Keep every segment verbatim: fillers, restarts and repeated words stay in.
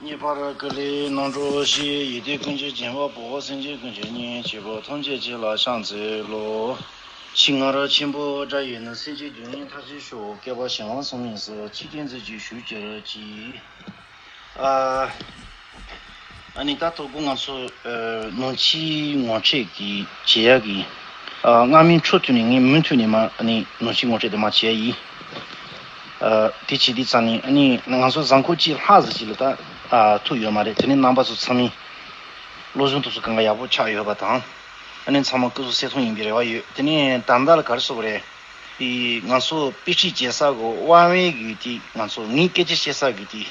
ངེས་པར་ཀུན་ལས་ནོར་འགྲོ་ཞེས། ཡིད་དེ་ཀུན་གྱི་སྦྱིན་པ་པོ། སེམས་ཅན་ཀུན་གྱི་གཉེན་བྱེད་པོ། ཐམས་ཅད་ཀྱི་ལ་ཕྱག་འཚལ་ལོ། ཤིང་མངར་ཆེན་པོ་སྒྲ་ཡིས་ནི། སེམས་ཅན་སྡུག་བསྔལ་མཐར་ཕྱིན་ཤོག་བསྐལ་པ་བྱེ་བ་གསུམ་ཡིན་ཟེར། ཆིག་བསྟན་ཚིག་གཅིག་ཞུ་གྱུར་ཅིག་ཨ་ཨ་ནི་ད་ཐོག་གུ་ང་ཚོ་ནང་ཆོས་ངོ་སྤྲོད་ཀྱི་བྱེད་ཡག་གི་ཨ་སྔ་མའི་འཕྲོ་མཐུད་ནས། ངས་མུ་མཐུད་ནས་མ་ཨ་ནི་ནང་ཆོས་ངོ་སྤྲོད་དེ་མ་བྱེད་ཡ་ཡིན། ཨ་དེ་བྱེད་དུས་ཙང་ནས་ཨ་ནི་ང་ཚོ་གཟའ་འཁོར་གཅིག་ལྷག་ཙམ་ཞིག་ལ་ད་ཨ་ཐུག་ཡོད་མ་རེད། དེ་ནས་རྣམ་པ་ཚོ་ཚང་མས་བློ་སྦྱོང་དེ་ཚོ་གང་ག་ཡག་པོ་ཆགས་ཡོད་པ་དང་། ཨ་ནི་ཚང་མ་སྐུ་གཟུགས་གསལ་ཐང་ཡིན་པའི་རེ་བ་ཡོད། དེ་ནས་ད་ལྟ་ལ་ག་རེ་ཟེར་དགོས་རེད། དེ་ང་ཚོ་དཔེ་ཁྲིད་བྱེད་ས་གི་དབང་བའི་གི་དེ་ང་ཚོ་ངའི་སྐད་ཆ་བཤད་ས་གི་དེ་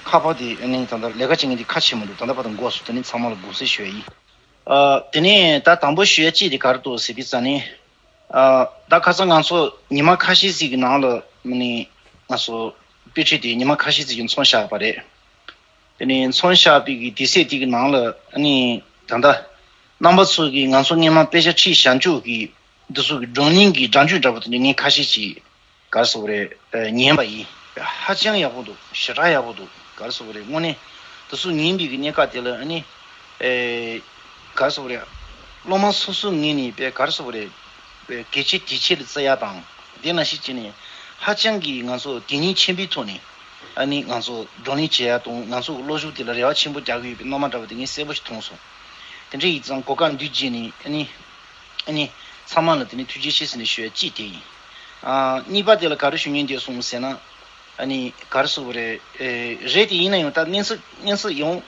ཁ་པར་དེ་ཨ་ནི་ད་ལྟ་ལས་ཀ་བྱེད་མཁན་དེ་ཁ་ཕྱེ་མི་འདུག་ད་ལྟ་བར་དུ་འགོག་སོང་། དེ་ནས་ཚང་མ་ལ་དགོངས་སེལ་ཞུ་ཡ་ཡིན། ཨ་དེ་ནས་ད་དང་པོ་ཞུ་ཡ་གཅིག་དེ་ག་རེ་འདུག་ཟེར་དུས་ཙང་ནས། ཨ་ད་ཁ་སང་ང་ཚོ་ཉི་མ་ཁ་ཤས་ཤིག་གི་ནང་ལ་ཨ་ནི་ང་ཚོ་དཔེ་ཁྲིད་དེ་ཉི་མ་ཁ་ཤས་ཤིག་གི་མཚམས་བཞག་པ་རེད། དེ་ནས་མཚམས་བཞག་པའི་གི་དུས་ཚོད་དེ་གི་ནང་ལ་ཨ་ནི་ད་ལྟ་རྣམ་པ་ཚོ་གིས་ང་ཚོ་སྔོན་མ་དཔེ་ཆ་ཁྲིད་བཞག་ཕྱོགས་ཀྱི་འདི་ཚོ་གི་བགྲོ་གླེང་གི་སྒྲ་འཇུག་འདྲ་པོ་དེ་འདྲ་ངས་ཁ་ཤས་ཤིག་ག་རེ་ཟེར་དགོས་རེད། ཨ་ཉན་པ་ཡིན། ཧ་ཅང་ཡག་པོ་འདུག་ཞེ་དྲག་ཡག་པོ་འདུག་ག་རེ་ཟེར་དགོས་རེད། དངོས་གནས་དེ་ཚོ་ཉན་པའི་གི་གནས་སྐབས་དེ་ལ་ཨ་ནི་ཨེ་ག་རེ་ཟེར་དགོས་རེད། སློབ་མ་སོ་སོའི་ངོས་ནས་དཔེ་ག་རེ་ཟེར་དགོས་རེད། དཔེ་གལ་ཆེ་དུས་ཆེ་ལ་བརྩི་ཡ་དང་། དེ་ནང་བཞིན་བྱས་ནས་ཧ་ཅང་གི་ང་ཚོ་དེ་ཉིད་ཆེན་པོའི་ཐོག་ནས་ཨ་ནི་ང་ཚོ་བགྲོ་གླེང་བྱེད་ཡ་དང་། ང་ཚོ་གི་བློ་སྦྱོང་དེ་ལ་རེ་བ་ཆེན་པོ་རྒྱག་གི་ཡོད་པའི་རྣམ་པ་འདྲ་པོ་དེ་ངས་གསལ་པོ་ཞིག་མཐོང་སོང་། དེ་འདྲ་ཡིན་ཙང་གོ་སྐབས་འདི་བརྒྱུད་ནས་ཨ་ནི་ཨ་ནི་ཚང་མ་ལ་དེ་ནས་ཐུགས་རྗེ་ཆེ་ཟེར་ནས་ཞུ་ཡ་གཅིག་དེ་ཡིན། ཨ་གཉིས་པ་དེ་ལ་ག་རེ་ཞུ་སྙིང་འདོད་སོང་ཟེར་ན། ཨ་ནི་ག་རེ་ཟེར་དགོས་རེད། ཨེ་རེད་དེ་ཡིན་ན་ཡང་ད་སྙན་སེང་སྙན་སེང་ཡང་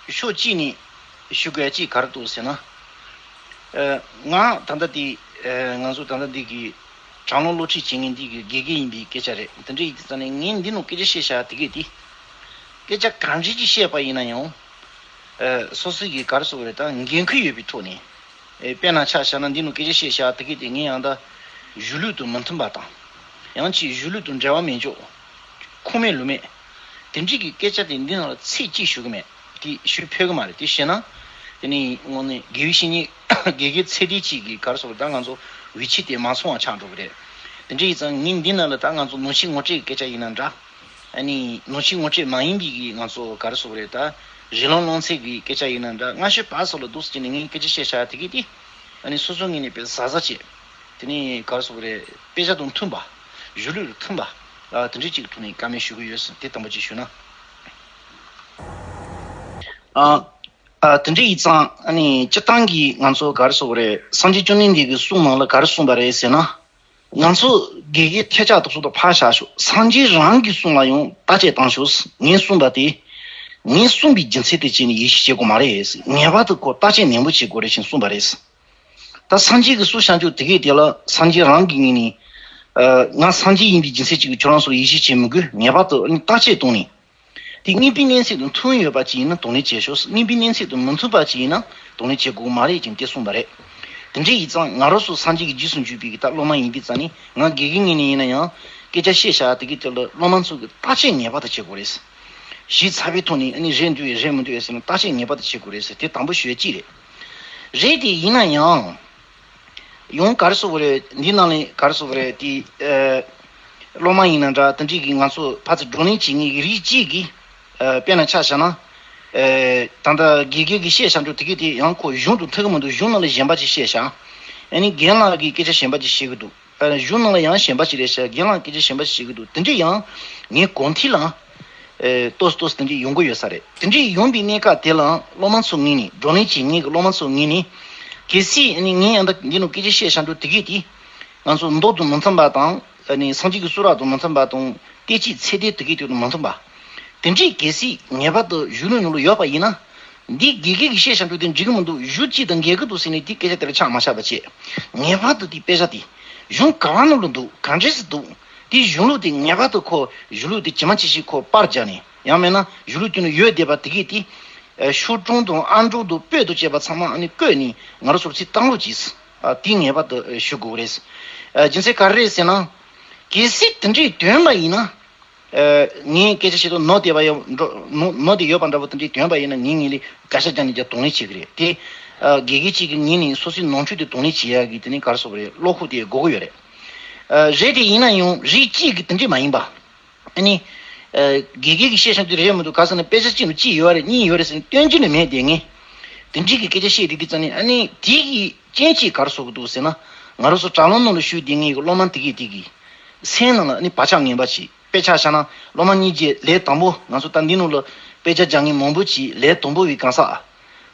ཕྱོགས་གཅིག་ནས་ཞུ་དགོས་ཡ་གཅིག་ག་རེ་འདུག་ཟེར་ན། ཨེ་ང་ད་ལྟ་དེ་ཨེ་ང་ཚོ་ད་ལྟ་འདི་གི་དྲ་ལམ་སློབ་ཁྲིད་བྱེད་མཁན་འདི་གི་དགེ་རྒན་ཡིན་པའི་སྐད་ཆ་རེད། དེ་འདྲ་ཡིན་དུས་ཙང་ནས་ངས་འདི་ནང་སྐད་ཆ་བཤད་བཞག་དེ་གས་དེ། སྐད་ཆ་གང་འདྲ་ཅིག་བཤད་པ་ཡིན་ན་ཡང་། ཨེ་སོ་སོ་གི་ག་རེ་ཟེར་དགོས་རེད། ད་འགན་ཁུར་ཡོད་པའི་ཐོག་ནས། ཨེ་དཔེར་ན་ཆ་བཞག་ན་འདི་ནང་སྐད་ཆ་བཤད་བཞག་དེ་གས་དེ་ངས་ཡང་ད་གཞུང་ལུགས་དང་མི་མཐུན་པ་དང་། ཡང་ཅིག་གཞུང་ལུགས་དང་འབྲེལ་བ་མེད་ཕྱོགས། ཁུངས་མེད་ལུང་མེད། དེ་འདྲ་གི་སྐད་ཆ་དེ་འདི་ནང་ལ་ཚིག་གཅིག་ཞུ་གི་མེད། དེ་ཞུ་ཕོད་གི་མ་རེད། དེ་བཤད་ན་དེ་ནི་དངོས་གནས་དགེ་བའི་བཤེས་གཉེན་དགེ་རྒན་ཚད་ལྡན་གཅིག་གི་ག་རེ་ཟེར་དགོས་རེད། ད་ང་ཚོ་འོས་ཆོས་དེ་མ་སོང་བ་ཆགས་འགྲོ་གི་རེད། དེ་འདྲ་ཡིན་ཙང་ངས་འདི་ནང་ལ་ད་ང་ཚོ་ནང་ཆོས་ངོ་སྤྲོད་ཀྱི་སྐད་ཆ་ཡིན་ན་འདྲ། ཨ་ནི་ནང་ཆོས་ངོ་སྤྲོད་མ་ཡིན་པའི་གི་ང་ཚོ་ག་རེ་ཟེར་དགོས་རེད། ད་རི་ལུང་ལུང་ཚན་གྱི་སྐད་ཆ་ཡིན་ན་འདྲ། སྔ་ཤོས་བར་སོགས་ལ་འདུག་སེ་བྱས་ནས་ངས་སྐད་ཆ་བཤད་བཞག་དེ་གི་དེ་ཨ་ནི་སོ་སོ་ངོས་ནས་དཔེ་གཟབ་གཟབ་བྱས། དེ་ནས་ག་རེ་ཟེར་དགོས་རེད། དཔེ་ཆ་དང་མཐུན་པ། གཞུང་ལུགས་དང་མཐུན་པ། ཨ་དེ་འདྲ་ཅིག་གི་ཐོག་ནས་བཀའ་མོལ་ཞུ་གི་ཡོད་ཟེར། དེ་དང་པོ་ཅིག་ཞུ་ན། ཨ་ཨ་དེ་འདྲ་ཡིན་ཙང་ཨ་ནི་སྤྱིར་བཏང་གི་ང་ཚོ་ག་རེ་ཟེར་དགོས་རེད། སངས་རྒྱས་བཅོམ་ལྡན་འདས་ཀྱི་གསུང་ནང་ལ་ག་རེ་གསུངས་པ་རེད་ཟེར་ན། ང་ཚོ་དགེ་རྒན་ཐད་ཀར་དུ་སོ་དང་ཕར་བཞག་ཤོག་སངས་རྒྱས་རང་གི་གསུང་ལ་ཡང་བརྟག་དཔྱད་བཏང་ཤོག་ངས་གསུངས་པ་དེ། ངས་གསུངས་པའི་རྒྱུ་མཚན་དེ་བྱས་ནས་ཡིད་ཆེས་བྱེད་དགོས་མ་རེད། ངེས་པར་དུ་ཁོ་བརྟག་དཔྱད་ནན་པོ་བྱེད་དགོས་རེད་ཅེས་གསུངས་པ་རེད། ད་སངས་རྒྱས་ཀྱི་གསུང་བཤད་རྒྱུ་དེ་གས་དེ་ལ་སངས་རྒྱས་རང་གི་ངོས་ནས། ཨ་ང་སངས་རྒྱས་ཡིན་པའི་རྒྱུ་མཚན་གཅིག་གིས་ཁྱོད་རང་ཚོར་ཡིད་ཆེས་བྱེད་མི་དགོས། ངེས་པར་དུ་ཨ་ནི་བརྟག་དཔྱད་བཏང་ནས། དེ་དངོས་པོའི་གནས་ཚུལ་དང་མཐུན་ཡོད་པ་ཅིག་ཡིན་ན་གདོང་ལེན་བྱེད་ཤོག་དངོས་པོའི་གནས་ཚུལ་དང་མི་མཐུན་པ་ཅིག་ཡིན་ན་གདོང་ལེན་བྱེད་དགོས་མ་རེད་ཅེས་དེ་གསུངས་པ་རེད། དེ་འདྲ་ཡིན་ཙང་ང་རང་ཚོ་སངས་རྒྱས་ཀྱི་རྗེས་སུ་འཇུག་པའི་གི་ད་སློབ་མ་ཡིན་དུས་ཙང་ནི། ང་དགེ་རྒན་ངོས་ནས་ཡིན་ན་ཡང་སྐད་ཆ་བཤད་བཞག་དེ་གི་དེ་ལ་སློབ་མ་ཚོ་གི་བརྟག་དཔྱད་ངེས་པར་དུ་བྱེད་དགོས་རེད། ཞིབ་ཚགས་པའི་ཐོག་ནས་ཨ་ནི་རེད་འདུག་ཡས་རེད་མི་འདུག་ཡས་ཟེར་ན་བརྟག་དཔྱད་ངེས་པར་དུ་བྱེད་དགོས་རེད་ཟེར། དེ་དང་པོ་ཞུ་ཡས་གཅིག་རེད། རེད་དེ་ཡིན་ན་ཡང་། ཡང་ག་རེ་ཟེར་དགོས་རེད། འདི་ནང་ལ་ག་རེ་ཟེར་དགོས་རེད། དེ་ཨ་སློབ་མ་ཡིན་ན་འདྲ། དེ་འདྲའི་གི་ང་ཚོ་ཕར་ཚུར་བགྲོ་གླེང་བྱེད་མཁན་གྱི་རིགས་གཅིག་གིས། ཨ་དཔེར་ན་ཆ་བཞག་ན། ཨ་ད་ལྟ་དགེ་རྒན་གྱིས་བཤད་བཞག་འགྲོ་དེ་གས་དེ་ཡང་ཁོ་གཞུང་དང་མཐུན་གི་མི་འདུག་གཞུང་ནང་ལ་གཞན་པ་ཅིག་བཤད་བཞག་ཨ་ནི་རྒན་ལགས་ཀྱིས་སྐད་ཆ་གཞན་པ་ཅིག་བཤད་གི་འདུག་ཨ་གཞུང་ནང་ལ་ཡང་གཞན་པ་ཞིག་རེད་ཤག་རྒན་ལགས་སྐད་ཆ་གཞན་པ་ཞིག་བཤད་ཀྱི་འདུག་དེ་འདྲ་ཡང་ངའི་གོ་མཐིལ་ལའང་ཨེ་ཏོག་ཙམ་ཏོག་ཙམ་དེ་འདྲ་ཡོང་གི་ཡོད་ས་རེད། དེ་འདྲ་ཡོང་པའི་གནས་སྐབས་དེ་ལའང་སློབ་མ་ཚོ་ངོས་ནས། བགྲོ་གླེང་བྱེད་མཁན་གྱི་སློབ་མ་ཚོ་ངོས་ནས། གལ་སྲིད་ཨ་ནི་ངས་ཡང་ད་འདི་ནང་སྐད་ཆ་བཤད་བཞག་འགྲོ་དེ་གས་དེ་ང་ཚོ་མདོ་དང་མི་མཐུན་པ་དང་། ཨ་ནི་སངས་རྒྱས་ཀྱི་གསུང་རབ་དང་མི་མཐུན་པ་དང་། བསྟན་བཅོས་ཚད་ལྡན་དེ་གས་དེ་དང་མི་མཐུན་པ། དེ་འདྲའི་གལ་སྲིད་ངེས་པར་དུ་གཞུང་ལུགས་ནང་ལ་ཡོད་པ་ཡིན་ན། འདི་དགེ་རྒན་གྱིས་བཤད་བཞག་འགྲོ་དེ་འགྲིག་གི་མི་འདུག་གཞུང་གཅིག་དང་འགལ་གི་འདུག་ཟེར་ནས་དེ་སྐད་ཆ་དེ་ལ་ཆགས་མ་ཆགས་པ་བྱས། ངེས་པར་དུ་དེ་དཔེ་ཆ་དེ་གཞུང་ག་བ་ནང་ལ་འདུག་ག་འདྲས་སུ་འདུག་དེ་གཞུང་ལུགས་དེ་ངེས་པར་དུ་ཁོ་གཞུང་ལུགས་དེ་ཇི་མ་ཇི་བཞིན་ཁོ་པར་བརྒྱབ་ནས། ཡང་མིན་ན་གཞུང་ལུགས་དེ་ནང་ཡོད་བསྡད་པ་དེ་གས་དེ། ཨ་ཤོག་གྲངས་དང་ཨང་གྲངས་དང་པོད་དང་བཅས་པ་ཚང་མ་ཨ་ནི་བཀོད་ནས་ང་རང་ཚོར་ཚུར་བཏང་རོགས་གྱིས། ཨ་དེ་ངེས་པར་དུ་ཞུ་དགོས་རེད། ཨ་རྒྱུ་མཚན་ག་རེ་རེད་ཟེར་ན། གལ་སྲིད་དེ་འདྲས་ཐོན་པ་ཡིན་ན། ཨ་ངས་སྐད་ཆ་བཤད་དུས་ནོར་བསྡད་པ་ཡོད་འགྲོ། ནོར་ནོར་བསྡད་ཡོད་པ་འདྲ་པོ་དེ་འདྲས་ཐོན་པ་ཡིན་ན་ངས་ངེས་ལེགས་དགག་བྱ་རྒྱག་ནས་ཀྱང་གདོང་ལེན་བྱེད་ཀྱི་རེད་དེ། ཨ་དགེ་རྒན་གཅིག་གི་ངོས་ནས་སོ་སོའི་ནོར་འཁྲུལ་དེ་གདོང་ལེན་བྱེད་ཡག་གི་དེ་ནི་ག་རེ་ཟེར་དགོས་རེད། བློ་ཁོག་དེ་དགོས་ཀྱི་ཡོད་རེད། ཨ་རེད་དེ་ཡིན་ན་ཡང་རིགས་གཅིག་གིས་དེ་འདྲས་མ་ཡིན་པ། ཨ་ནི། ཨ། དགེ་རྒན་གྱིས་བཤད་བཞིན་དུ་རེད་མི་འདུག་ག་ཟེར་ན། དཔེ་ཆ་གཅིག་ནང་གཅིག་ཡོད་རེད། གཉིས་ཡོད་རེད་ཟེར་ནས་སྟོན་གྱི་ནི་མེད། དེ་ངས་དེ་འདྲའི་གི་སྐད་ཆ་བཤད་དེ་དུས་ཙང་ནས། ཨ་ནི་དེ་གི་རྐྱེན་གྱིས་ག་རེ་བཟོ་གི་འདུག་ཟེར་ན། ང་རང་ཚོ་དྲ་ལམ་ནང་ལ་ཞུགས་དེ་ངའི་གི་སློབ་མ་དེ་གས་དེ་གི་སེམས་ནང་ལ་ཨ་ནི་བག་ཆགས་ངན་པ་ཞིག་དཔེ་ཆ་བཞག་ན་སློབ་མ་གཉིས་ཀྱིས་ལན་དང་པོ། ང་ཚོ་ད་འདི་ནང་ལ་དཔེ་ཆ་སྦྱང་མཁན་མང་པོ་ཅིག་ལན་དང་པོ་བའི་གང་ཟག་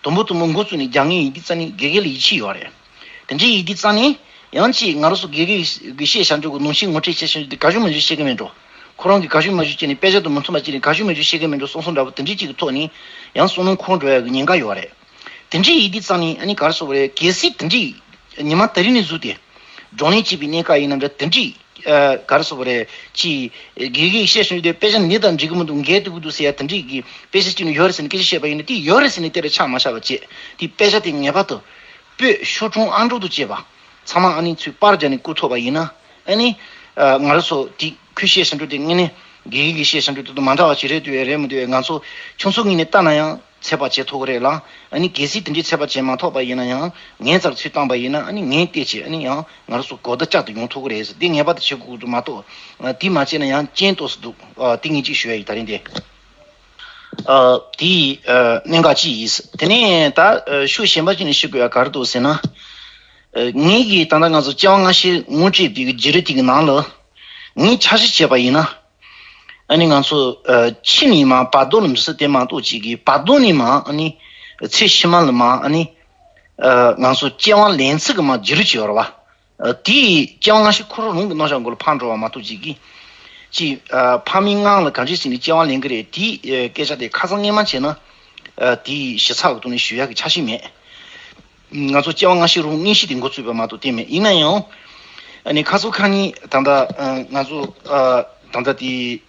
དང་པོ་དང་པོ་འགོ་བཙུགས་ནས་སྦྱང་མཁན་ཡིན་དུས་ཙང་ནས་དགེ་རྒན་ལ་ཡིད་ཆེས་ཡོད་རེད། དེ་འདྲའི་ཡིན་དུས་ཙང་ནས་ཡང་ཅིག་ང་རང་ཚོ་དགེ་རྒན་གྱིས་བཤད་བཞག་འགྲོ་གི་ནང་བཞིན་ངོ་སྤྲོད་བྱེད་བཞིན་དུ་ག་ཞུ་མ་ཞུ་ཤེས་ཀྱི་མེད་འགྲོ། ཁོ་རང་གིས་ག་ཞུ་མ་ཞུ་བྱས་ནས། དཔེ་ཆ་དང་མི་མཐུན་པ་བྱས་ནས་ག་ཞུ་མ་ཞུ་ཤེས་ཀྱི་མེད་འགྲོ་བསམ་བསམ་འདྲ་པོ་དེ་འདྲའི་ཅིག་གི་ཐོག་ནས་ཡང་བསམ་བློ་འཁོར་འགྲོ་ཡག་གི་ཉེན་ཁ་ཡོད་རེད། དེ་འདྲའི་ཡིན་དུས་ཙང་ནས་ཨ་ནི་ག་རེ་ཟེར་དགོས་རེད། གལ་སྲིད་དེ་འདྲའི་ཉི་མ་ད་རིང་ནས་བཟུང་སྟེ་བགྲོ་གླེང་བྱེད་པའི་གནས་སྐབས་ཡིན་ན་འདྲ། དེ་འདྲའི་ཨ་ག་རེ་ཟེར་དགོས་རེད། ཅིག་དགེ་རྒན་གྱིས་བཤད་བཞིན་དུ་དཔེ་ཆ་འདི་དང་འགྲིག་གི་མི་འདུག་འགལ་འདུག་གི་འདུག་ཟེར་ཡ་དེ་འདྲའི་གི་དཔེ་ཆ་གཅིག་ནང་ཡོད་རེད་ཟེར་ནས་སྐད་ཆ་བཤད་པ་ཡིན་ན། དེ་ཡོད་རེད་ཟེར་ནས་དེ་ལ་ཆ་མ་བཞག་པ་བྱས། དེ་དཔེ་ཆ་དེ་ངེས་པར་དུ་སྤོས་ཤོག་གྲངས་ཨང་གྲངས་དང་བཅས་པ་ཚང་མ་ཨ་ནི་ཚུར་པར་རྒྱག་ནས་བསྐུར་ཐུབ་པ་ཡིན་ན། ཨ་ནི་ཨ་ང་རང་ཚོ་དེ་ཁོས་བཤད་བཞིན་དུ་དེ་དངོས་གནས་དགེ་རྒན་གྱིས་བཤད་བཞིན་དུ་དེ་དང་མ་འདྲ་བ་ཞིག་རེད་འདུག་ཡ་རེད་མི་འདུག་ཡ། ང་ཚོ་ཁྱོད་ཚོ་ངོས་ནས་ལྟ་ན་ཡང་ཚོད་དཔག་བྱེད་ཐུབ་ཀྱི་རེད་ལ། ཨ་ནི་གལ་སྲིད་དེ་འདྲའི་ཚོད་དཔག་བྱེད་མ་ཐུབ་པ་ཡིན་ན་ཡང་། ངའི་རྩར་ཚུར་བཏང་པ་ཡིན་ན། ཨ་ནི་ངས་བལྟས་བྱས། ཨ་ནི་ཡང་ང་རང་ཚོ་གོ་བརྡ་བསྐྱར་དུ་ཡོང་ཐུབ་ཀྱི་རེད་ཟེར། དེ་ངེས་པར་དུ་བྱེད་དགོས་ཀྱི་འདུག་མ་གཏོགས། ཨ། དེ་མ་བྱས་ན་ཡང་རྐྱེན་ཏོག་ཙམ་འདུག་ཨ། དེ་ངས་གཅིག་ཞུ་ཡ་ཡིན། ད་རིང་དེ། ཨ། དེ་ཡི་ཨ་གནད་འགག་གཅིག་ཡིན། དེ་ནས་ད་ཨ་ཤུགས་གཞན་པ་ཅིག་ནས་ཞུ་དགོས་ཡ་ག་རེ་འདུག་ཟེར་ན། ཨ། ངས་ཀྱིས་ད་ལྟ་ང་ཚོ་སྐྱེ་བ་སྔ་ཕྱི་ངོ་སྤྲད་པའི་བརྒྱུད་རིམ་དེ་གི་ནང་ལ་ངས་འཆར་གཞི་བྱས་པ་ཡིན་ན། ཨ་ནི་ང་ཚོ་ཨ་ཕྱི་ནས་མར་བར་དོ་ལ་འགྲོ་ས་དེ་མ་གཏོགས་ཅིག་གི། བར་དོ་ནས་མར་ཨ་ནི་ཚེ་ཕྱི་མ་ལ་མར་ཨ་ནི་ཨ་ང་ཚོ་སྐྱེ་བ་ལེན་ཚུལ་གྱི་མར་བརྒྱུད་རིམ་ཅིག་ཡོད་རེད་བ། ཨ། དེ་ཡི་སྐྱེ་བ་སྔ་ཕྱི་ཁོ་རང་རང་གི་རྣམ་གཞག་མགོ་ལ་འཕར་འགྲོ་བ་མ་གཏོགས་ཅིག་གི། ཅིག་ཨ་ཕ་མའི་མངལ་ལ་ག་འདྲས་བྱས་ནས་སྐྱེ་བ་ལེན་གྱི་རེད། དེའི་ཨ་སྐད་ཆ་དེ་ཁ་སང་སྔོན་མ་བྱས་ན། ཨ། དེའི་ཞིབ་ཚགས་ཀྱི་ཐོག་ནས་ཞུ་ཡག་གི་འཆར་གཞི་མེད། ང་ཚོ་སྐྱེ་བ་སྔ་ཕྱི་རང་མངོན་ཤེས་དེ་འགོ་ཚུགས་པ་མ་གཏོགས་དེ་མེད། ཡིན་ན་ཡང་ཨ་ནི་ཁ་སང་ཁ་ཉིན་ད་ལྟ་ཨ་ང་ཚོ་ཨ་ད་ལྟ་དེ་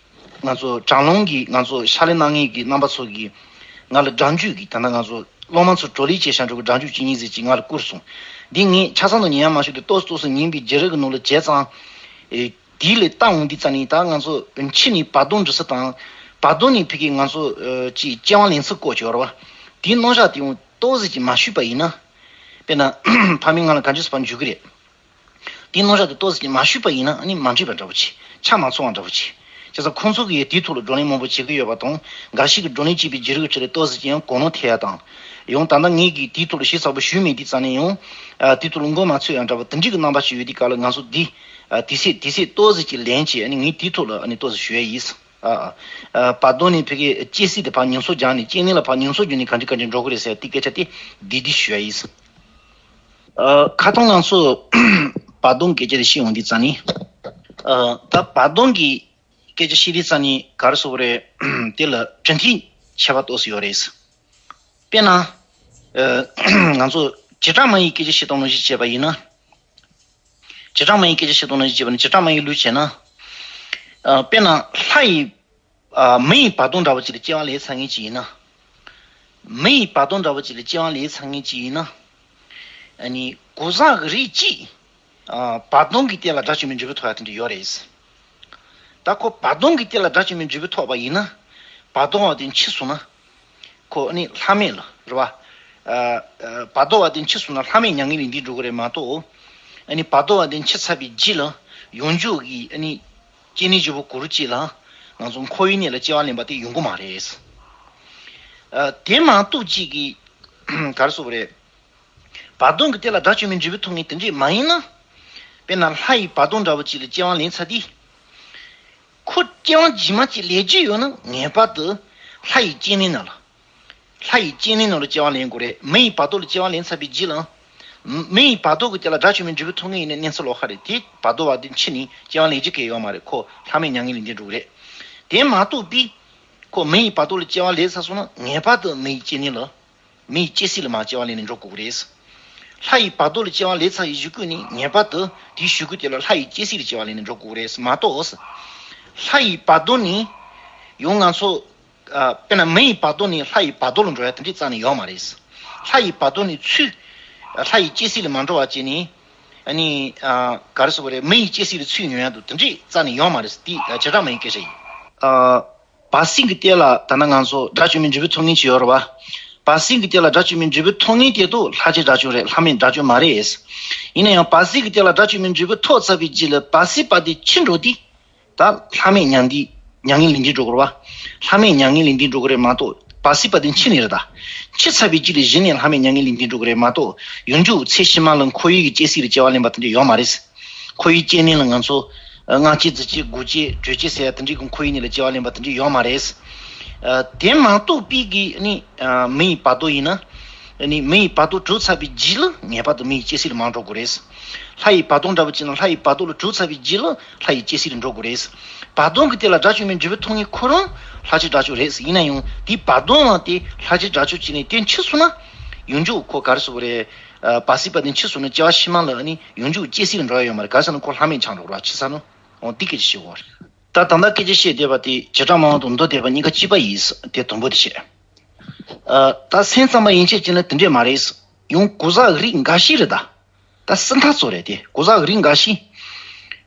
ང་ཚོ་དྲ་ལམ་གྱི་ང་ཚོ་ཕྱག་ལས་གནང་མཁན་གྱི་རྣམ་པ་ཚོ་གིས་ང་ལ་སྒྲ་འཇུག་གི། ད་ལྟ་ང་ཚོ་སློབ་མ་ཚོ་བགྲོ་གླེང་བྱེད་བཞིན་འགྲོ་གི་སྒྲ་འཇུག་ཅིག་གཉིས་ཟེར་ཅིག་ང་ལ་བསྐུར་སོང་། འདི་ངས་ཆ་ཚང་དུ་ཉན་ཡ་མ་ཤེས་ཏེ་ཏོག་ཙམ་ཏོག་ཙམ་ཉན་པའི་བརྒྱུད་རིམ་གྱི་ནང་ལ་བྱས་ཙང་། ཨེ། དེའི་ལས་ལྟ་འོང་དུས་ཙང་ནས། ད་ང་ཚོ་ཕྱི་ནས་བར་དོ་འགྲོ་ས་དང་། བར་དོ་ནས་ཕ་གི་ང་ཚོ་ཨ་ཅིག་སྐྱེ་བ་ལེན་ཚུལ་སྐོར་ཅིག་ཡོད་རེད་བ། དེའི་རྣམ་གཞག་དེ་ཡང་ཏོག་ཙམ་ཅིག་མ་ཞུས་པ་ཡིན་ན། དཔེར་ན་ཕ་མའི་མངལ་ལ་ག་འདྲས་སེ་ཕར་འཇུག་གི་རེད། དེའི་རྣམ་གཞག་དེ་ཏོག་ཙམ་ཅིག་མ་ཞུས་པ་ཡིན་ན། ཨ་ནི་མ་འགྲིག་པ་འདྲ་པོ་ཅིག། ཆ་མ་ཚང་བ་འདྲ་པོ་ཅིག། བྱས་ཙང་ཁོང་ཚོ་གིས་དེའི་ཐོག་ལ་བགྲོ་གླེང་མང་པོ་བྱེད་ཀྱི་ཡོད་པ་དང་། འགའ་ཞིག་གིས་བགྲོ་གླེང་བྱས་པའི་བརྒྱུད་རིམ་གྱི་ཁྲོད་ལ་ཏོག་ཙམ་ཅིག་ཡང་གོ་ནོར་ཐེབས་ཡ་དང་། ཡང་ད་ལྟ་ངས་ཀྱིས་དེའི་ཐོག་ལ་ཞིབ་ཚགས་པོ་ཞུས་མེད་དུས་ཙང་ནས། ཡང་ཨ་དེའི་ཐོག་ལ་མགོ་མ་ཚོས་ཡ་འདྲ་པོ་དེ་འདྲའི་གི་རྣམ་པ་ཞིག་ཡོད་དུས་སྐབས་ལ། ང་ཚོ་འདི་ཨ་དུས་ཚོད་དུས་ཚོད་ཏོག་ཙམ་ཅིག་ལེན་བྱས། ཨ་ནི་ངས་དེའི་ཐོག་ལ་ཨ་ནི་ཏོག་ཙམ་ཞུ་ཡ་ཡིན། ཨ་ཨ་བར་དོ་ནས་ཕ་གི་སྐྱེ་སྲིད་དེ་ཕར་མྱོང་ཚོར་སྦྱངས་ནས། སྐྱེ་གནས་ལ་ཕར་མྱོང་ཚོར་བརྒྱུད་ནས་ག་འདྲ་ག་འདྲ་འགྲོ་གི་རེད་ཟེར་དེ་སྐད་ཆ་དེ་འདི་འདི་ཞུ་ཡ་ཡིན། ཨ་ཁ་སང་ང་ཚོ་བར་དོ་སྐད་ཆ་དེ་བཤད་ཡོང་དུས་ཙང་ནས། ཨ་ད་བར་དོ་གི་སྐད་ཆ་བཤད་དུས་ཙང་ནས་ག་རེ་ཟེར་དགོས་རེད། དེ་ལ་གྲུབ་མཐའི་ཁྱད་པར་ཏོག་ཙམ་ཡོད་རེད། དཔེར་ན་ཨ་ང་ཚོ་བྱེ་བྲག་སྨྲ་བའི་སྐད་ཆ་བཤད་སྟངས་ནང་བཞིན་བྱས་པ་ཡིན་ན། བྱེ་བྲག་སྨྲ་བའི་སྐད་ཆ་བཤད་སྟངས་ནང་བཞིན་བྱས་པ་ནི། བྱེ་བྲག་སྨྲ་བའི་ལུགས་བྱས་ན། ཨ་དཔེར་ན་ལྷ་ཡི་ཨ་མི་ཡི་བར་དོ་འདྲ་བོ་ཅིག་ལ་སྐྱེ་བ་ལེན་ཚར་མཁན་ཅིག་ཡིན་ན། མི་ཡི་བར་དོ་འདྲ་བོ་ཅིག་ལ་སྐྱེ་བ་ལེན་ཚར་མཁན་ཅིག་ཡིན་ན། ཨ་ནི་གང་ཟག་གི་རིགས་གཅིག་ཨ་བར་དོ་གི་སྟེང་ལ་དགྲ་བཅོམ་པའི་འབྲས་བུ་ཐོབ་ཡ་དེ་འདྲ་ཡོད་རེད། ད་ཁོ་བར་དོ་གི་སྟེང་ལ་དགྲ་བཅོམ་པའི་འབྲས་བུ་ཐོབ་པ་ཡིན་ན། བར་དོ་བ་དེ་འཆི་སོང་ན། ཁོ་ཨ་ནི་ལྷ་མེད་ལ་རེད་བ། ཨ་ཨ་བར་དོ་བ་དེ་འཆི་སོང་ན་ལྷ་མེད་མྱ་ངན་ལས་འདས་འགྲོ་གི་རེད་མ་གཏོགས། ཨ་ནི་བར་དོ་བ་དེ་འཆི་ཚར་བའི་རྗེས་ལ་ཡོངས་གཅོག་གི་ཨ་ནི་སྐྱེ་གནས་བཞི་པོ་གུ་རུ་གཅིག་ལ་ང་ཚོ་འཁོར་བའི་གནས་ལ་སྐྱེ་བ་ལེན་པ་དེ་ཡོང་གི་མ་རེད། ཨ་དེ་མ་གཏོགས་གཅིག་གི་ག་རེ་ཟེར་དགོས་རེད། བར་དོ་གི་སྟེང་ལ་དགྲ་བཅོམ་པའི་འབྲས་བུ་ཐོབ་མཁན་དེ་འདྲས་མ་ཡིན་ན། དཔེར་ན་ལྷ་ཡི་བར་དོ་འདྲ་བོ་ཅིག་ལ་སྐྱེ་བ་ལེན་ཚར་དུས། ཁོ་སྐྱེ་བ་རྗེས་མ་ཅིག་ལེན་རྒྱུ་ཡོད་ན་ངེས་པར་དུ་ལྷ་ཡི་སྐྱེ་གནས་ནང་ལ། ལྷ་ཡི་སྐྱེ་གནས་ནང་ལ་སྐྱེ་བ་ལེན་དགོས་རེད། མི་ཡི་བར་དོ་ལ་སྐྱེ་བ་ལེན་ཚར་བའི་རྗེས་ལ། མི་ཡི་བར་དོ་གི་སྟེང་ལ་དགྲ་བཅོམ་པའི་འབྲས་བུ་ཐོབ་མཁན་ཡིན་ན་གནས་ཚུལ་ལོགས་ཀ་རེད། དེ་བར་དོ་བ་དེ་འཆི་ནས་སྐྱེ་བ་ལེན་རྒྱུ་གང་ཡང་ཡོད་མ་རེད། ཁོ་ལྷ་མེད་མྱ་ངན་ལས་འདས་འགྲོ་གི་རེད། དེ་མ་གཏོགས་པའི་ཁོ་མི་ཡི་བར་དོ་ལ་སྐྱེ་བ་ལེན་ཚར་སོང་ན་ངེས་པར་དུ་མི་ཡི་སྐྱེ་གནས་ལ། མི་ཡི་སྐྱེ་སྲིད་ལ་མར་སྐྱེ་བ་ལེན་ནས་འགྲོ་དགོས་ཀྱི་རེད། ལྷ་ཡི་བར་དོ་ལ་སྐྱེ་བ་ལེན་ཚར་བའི་གཞུག་གུ་ནས་ངེས་པར་དུ་དེའི་གཞུག་གུ་དེ་ལ་ལྷ་ཡི་སྐྱེ་སྲིད་ལ་སྐྱེ་བ་ལེན་ནས་འགྲོ་དགོས་ཀྱི་རེད་མ་གཏོགས། ལྷ་ཡི་བར་དོ་ནས་ཡང་ང་ཚོ་ཨ་དཔེར་ན་མི་ཡི་བར་དོ་ནས་ལྷ་ཡི་བར་དོ་ལ་འགྲོ་ཡ་དེ་འདྲའི་རྩ་ནས་ཡོད་མ་རེད། ལྷ་ཡི་བར་དོ་ནས་ཚུར་ལྷ་ཡི་སྐྱེ་སྲིད་ལ་མ་འགྲོ་བ་བྱས་ནས། ཨ་ནི་ཨ་ག་རེ་ཟེར་དགོས་རེད། མི་ཡི་སྐྱེ་སྲིད་ལ་ཚུར་ཡོང་ཡ་འདུག་དེ་འདྲའི་རྩ་ནས་ཡོད་མ་རེད། དེ་བྱེ་བྲག་སྨྲ་བའི་སྐད་ཆ་ཡིན། ཨ། བར་སྲིད་ཀྱི་སྟེང་ལ་ད་ལྟ་ང་ཚོ་དགྲ་བཅོམ་པའི་འབྲས་བུ་ཐོབ་མཁན་ཅིག་ཡོད་རེད་བ། བར་སྲིད་ཀྱི་སྟེང་ལ་དགྲ་བཅོམ་པའི་འབྲས་བུ་ཐོབ་མཁན་དེ་ཚོ་ལྷ་ཆེ་དགྲ་བཅོམ་རེད། ལྷ་མེད་དགྲ་བཅོམ་མ་རེད། ཡིན་ན་ཡང་བར་སྲིད་ཀྱི་སྟེང་ལ་དགྲ་བཅོམ་པའི་འབྲས་བུ་ཐོབ་ཚར་བའི་རྗེས་ལ་བར་སྲིད་པ་དེ་འཆི་འགྲོ་དུས། ད་ལྷ་མེད་མྱང་འདས་ མྱ་ངན་ལས་འདས་འགྲོ་དགོས་རེད་བ། ལྷ་མིའི་མྱ་ངན་ལས་འདས་འགྲོ་གི་རེད་མ་གཏོགས། བར་སྲིད་པ་དེ་འཆི་ནི་རེད་ད། འཆི་ཚར་བའི་རྗེས་ལ་གཞི་ནས་ལྷ་མིའི་མྱ་ངན་ལས་འདས་འགྲོ་གི་རེད་མ་གཏོགས། ཡོངས་འཇུག་ཚེ་ཕྱི་མ་ལ་འཁོར་བའི་གི་སྐྱེ་སྲིད་ལ་སྐྱེ་བ་ལེན་པ་དེ་འདྲ་ཡོད་མ་རེད། འཁོར་བའི་སྐྱེ་གནས་ལ་ང་ཚོ་ཨ་སྔ་སྐྱེས་རྫུས་སྐྱེས་དགུ་སྐྱེས་དྲུག་སྐྱེས་ཟེར་ཡ་དེ་འདྲའི་གི་འཁོར་བའི་གནས་ལ་སྐྱེ་བ་ལེན་པ་དེ་འདྲ་ཡོད་མ་རེད། ཨ་དེ་མ་གཏོགས་པའི་གི་ནི་ཨ་མི་ཡི་བར་དོ་ཡིན་ན། ནི་མི་ཡི་བར་དོ་གྲུབ་ཚར་བའི་རྗེས་ལ་ངེས་པར་དུ་མི་ཡི་སྐྱེ་སྲིད་ལ་མར་འགྲོ་དགོས་རེད། ལྷ་ཡི་བར་དོ་འདྲ་པོ་བྱས་ན་ལྷ་ཡི་བར་དོ་ལ་གྲུབ་ཚར་བའི་རྗེས་ལ་ལྷ་ཡི་སྐྱེ་སྲིད་ལ་འགྲོ་དགོས་རེད། བར་དོ་གི་དེ་ལ་དགྲ་བཅོམ་པའི་འབྲས་བུ་ཐོབ་མཁན་ཁོ་རང་ལྷ་ཆོས་དགྲ་ཕྱོགས་རེད། ཡིན་ན་ཡང་དེའི་བར་དོ་ལ་དེ་ལྷ་ཆོས་དགྲ་ཕྱོགས་བྱས་ནས་དེ་འཆི་སོང་ན། ཡོངས་འཇུག་ཁོ་ག་རེ་ཟེར་དགོས་རེད། ཨ་བར་སྲིད་པ་དེ་འཆི་སོང་ན་སྐྱེ་བ་ཕྱི་མ་ལ་ནི་ཡོངས་འཇུག་སྐྱེ་སྲིད་ལ་འགྲོ་ཡ་ཡོད་མ་རེད། ག་རེ་ཟེར་ན་ཁོ་ལྷ་མིན་ཆགས་འགྲོ་གི་རེད་བ། འཆི་ས་ནི། འོ་འདི་སྐད་ཆ་བཤད་དགོས་རེད། ད་ད་ལྟ་སྐད་ཆ་བཤད་བསྡད་པ་དེ་བྱེ་བྲག་སྨྲ་བ་དང་མདོ་སྡེ་པ་གཉིས་ཀ་གཅིག་པ་ཡིན། དེ་དང་པོ་དེ་བཤད། ཨ་ད་སེམས་ཙམ་པ་ཡན་ཆད་ཅིག་ནི་དེ་འདྲས་མ་རེད། ཡང་གོ་ས་རིགས་འགའ་ཞིག་རེད་ད། ད་སྲིད་མཐའ་ཚོ་རེད་དེ་གོ་ས་རིགས་འགའ་ཞིག་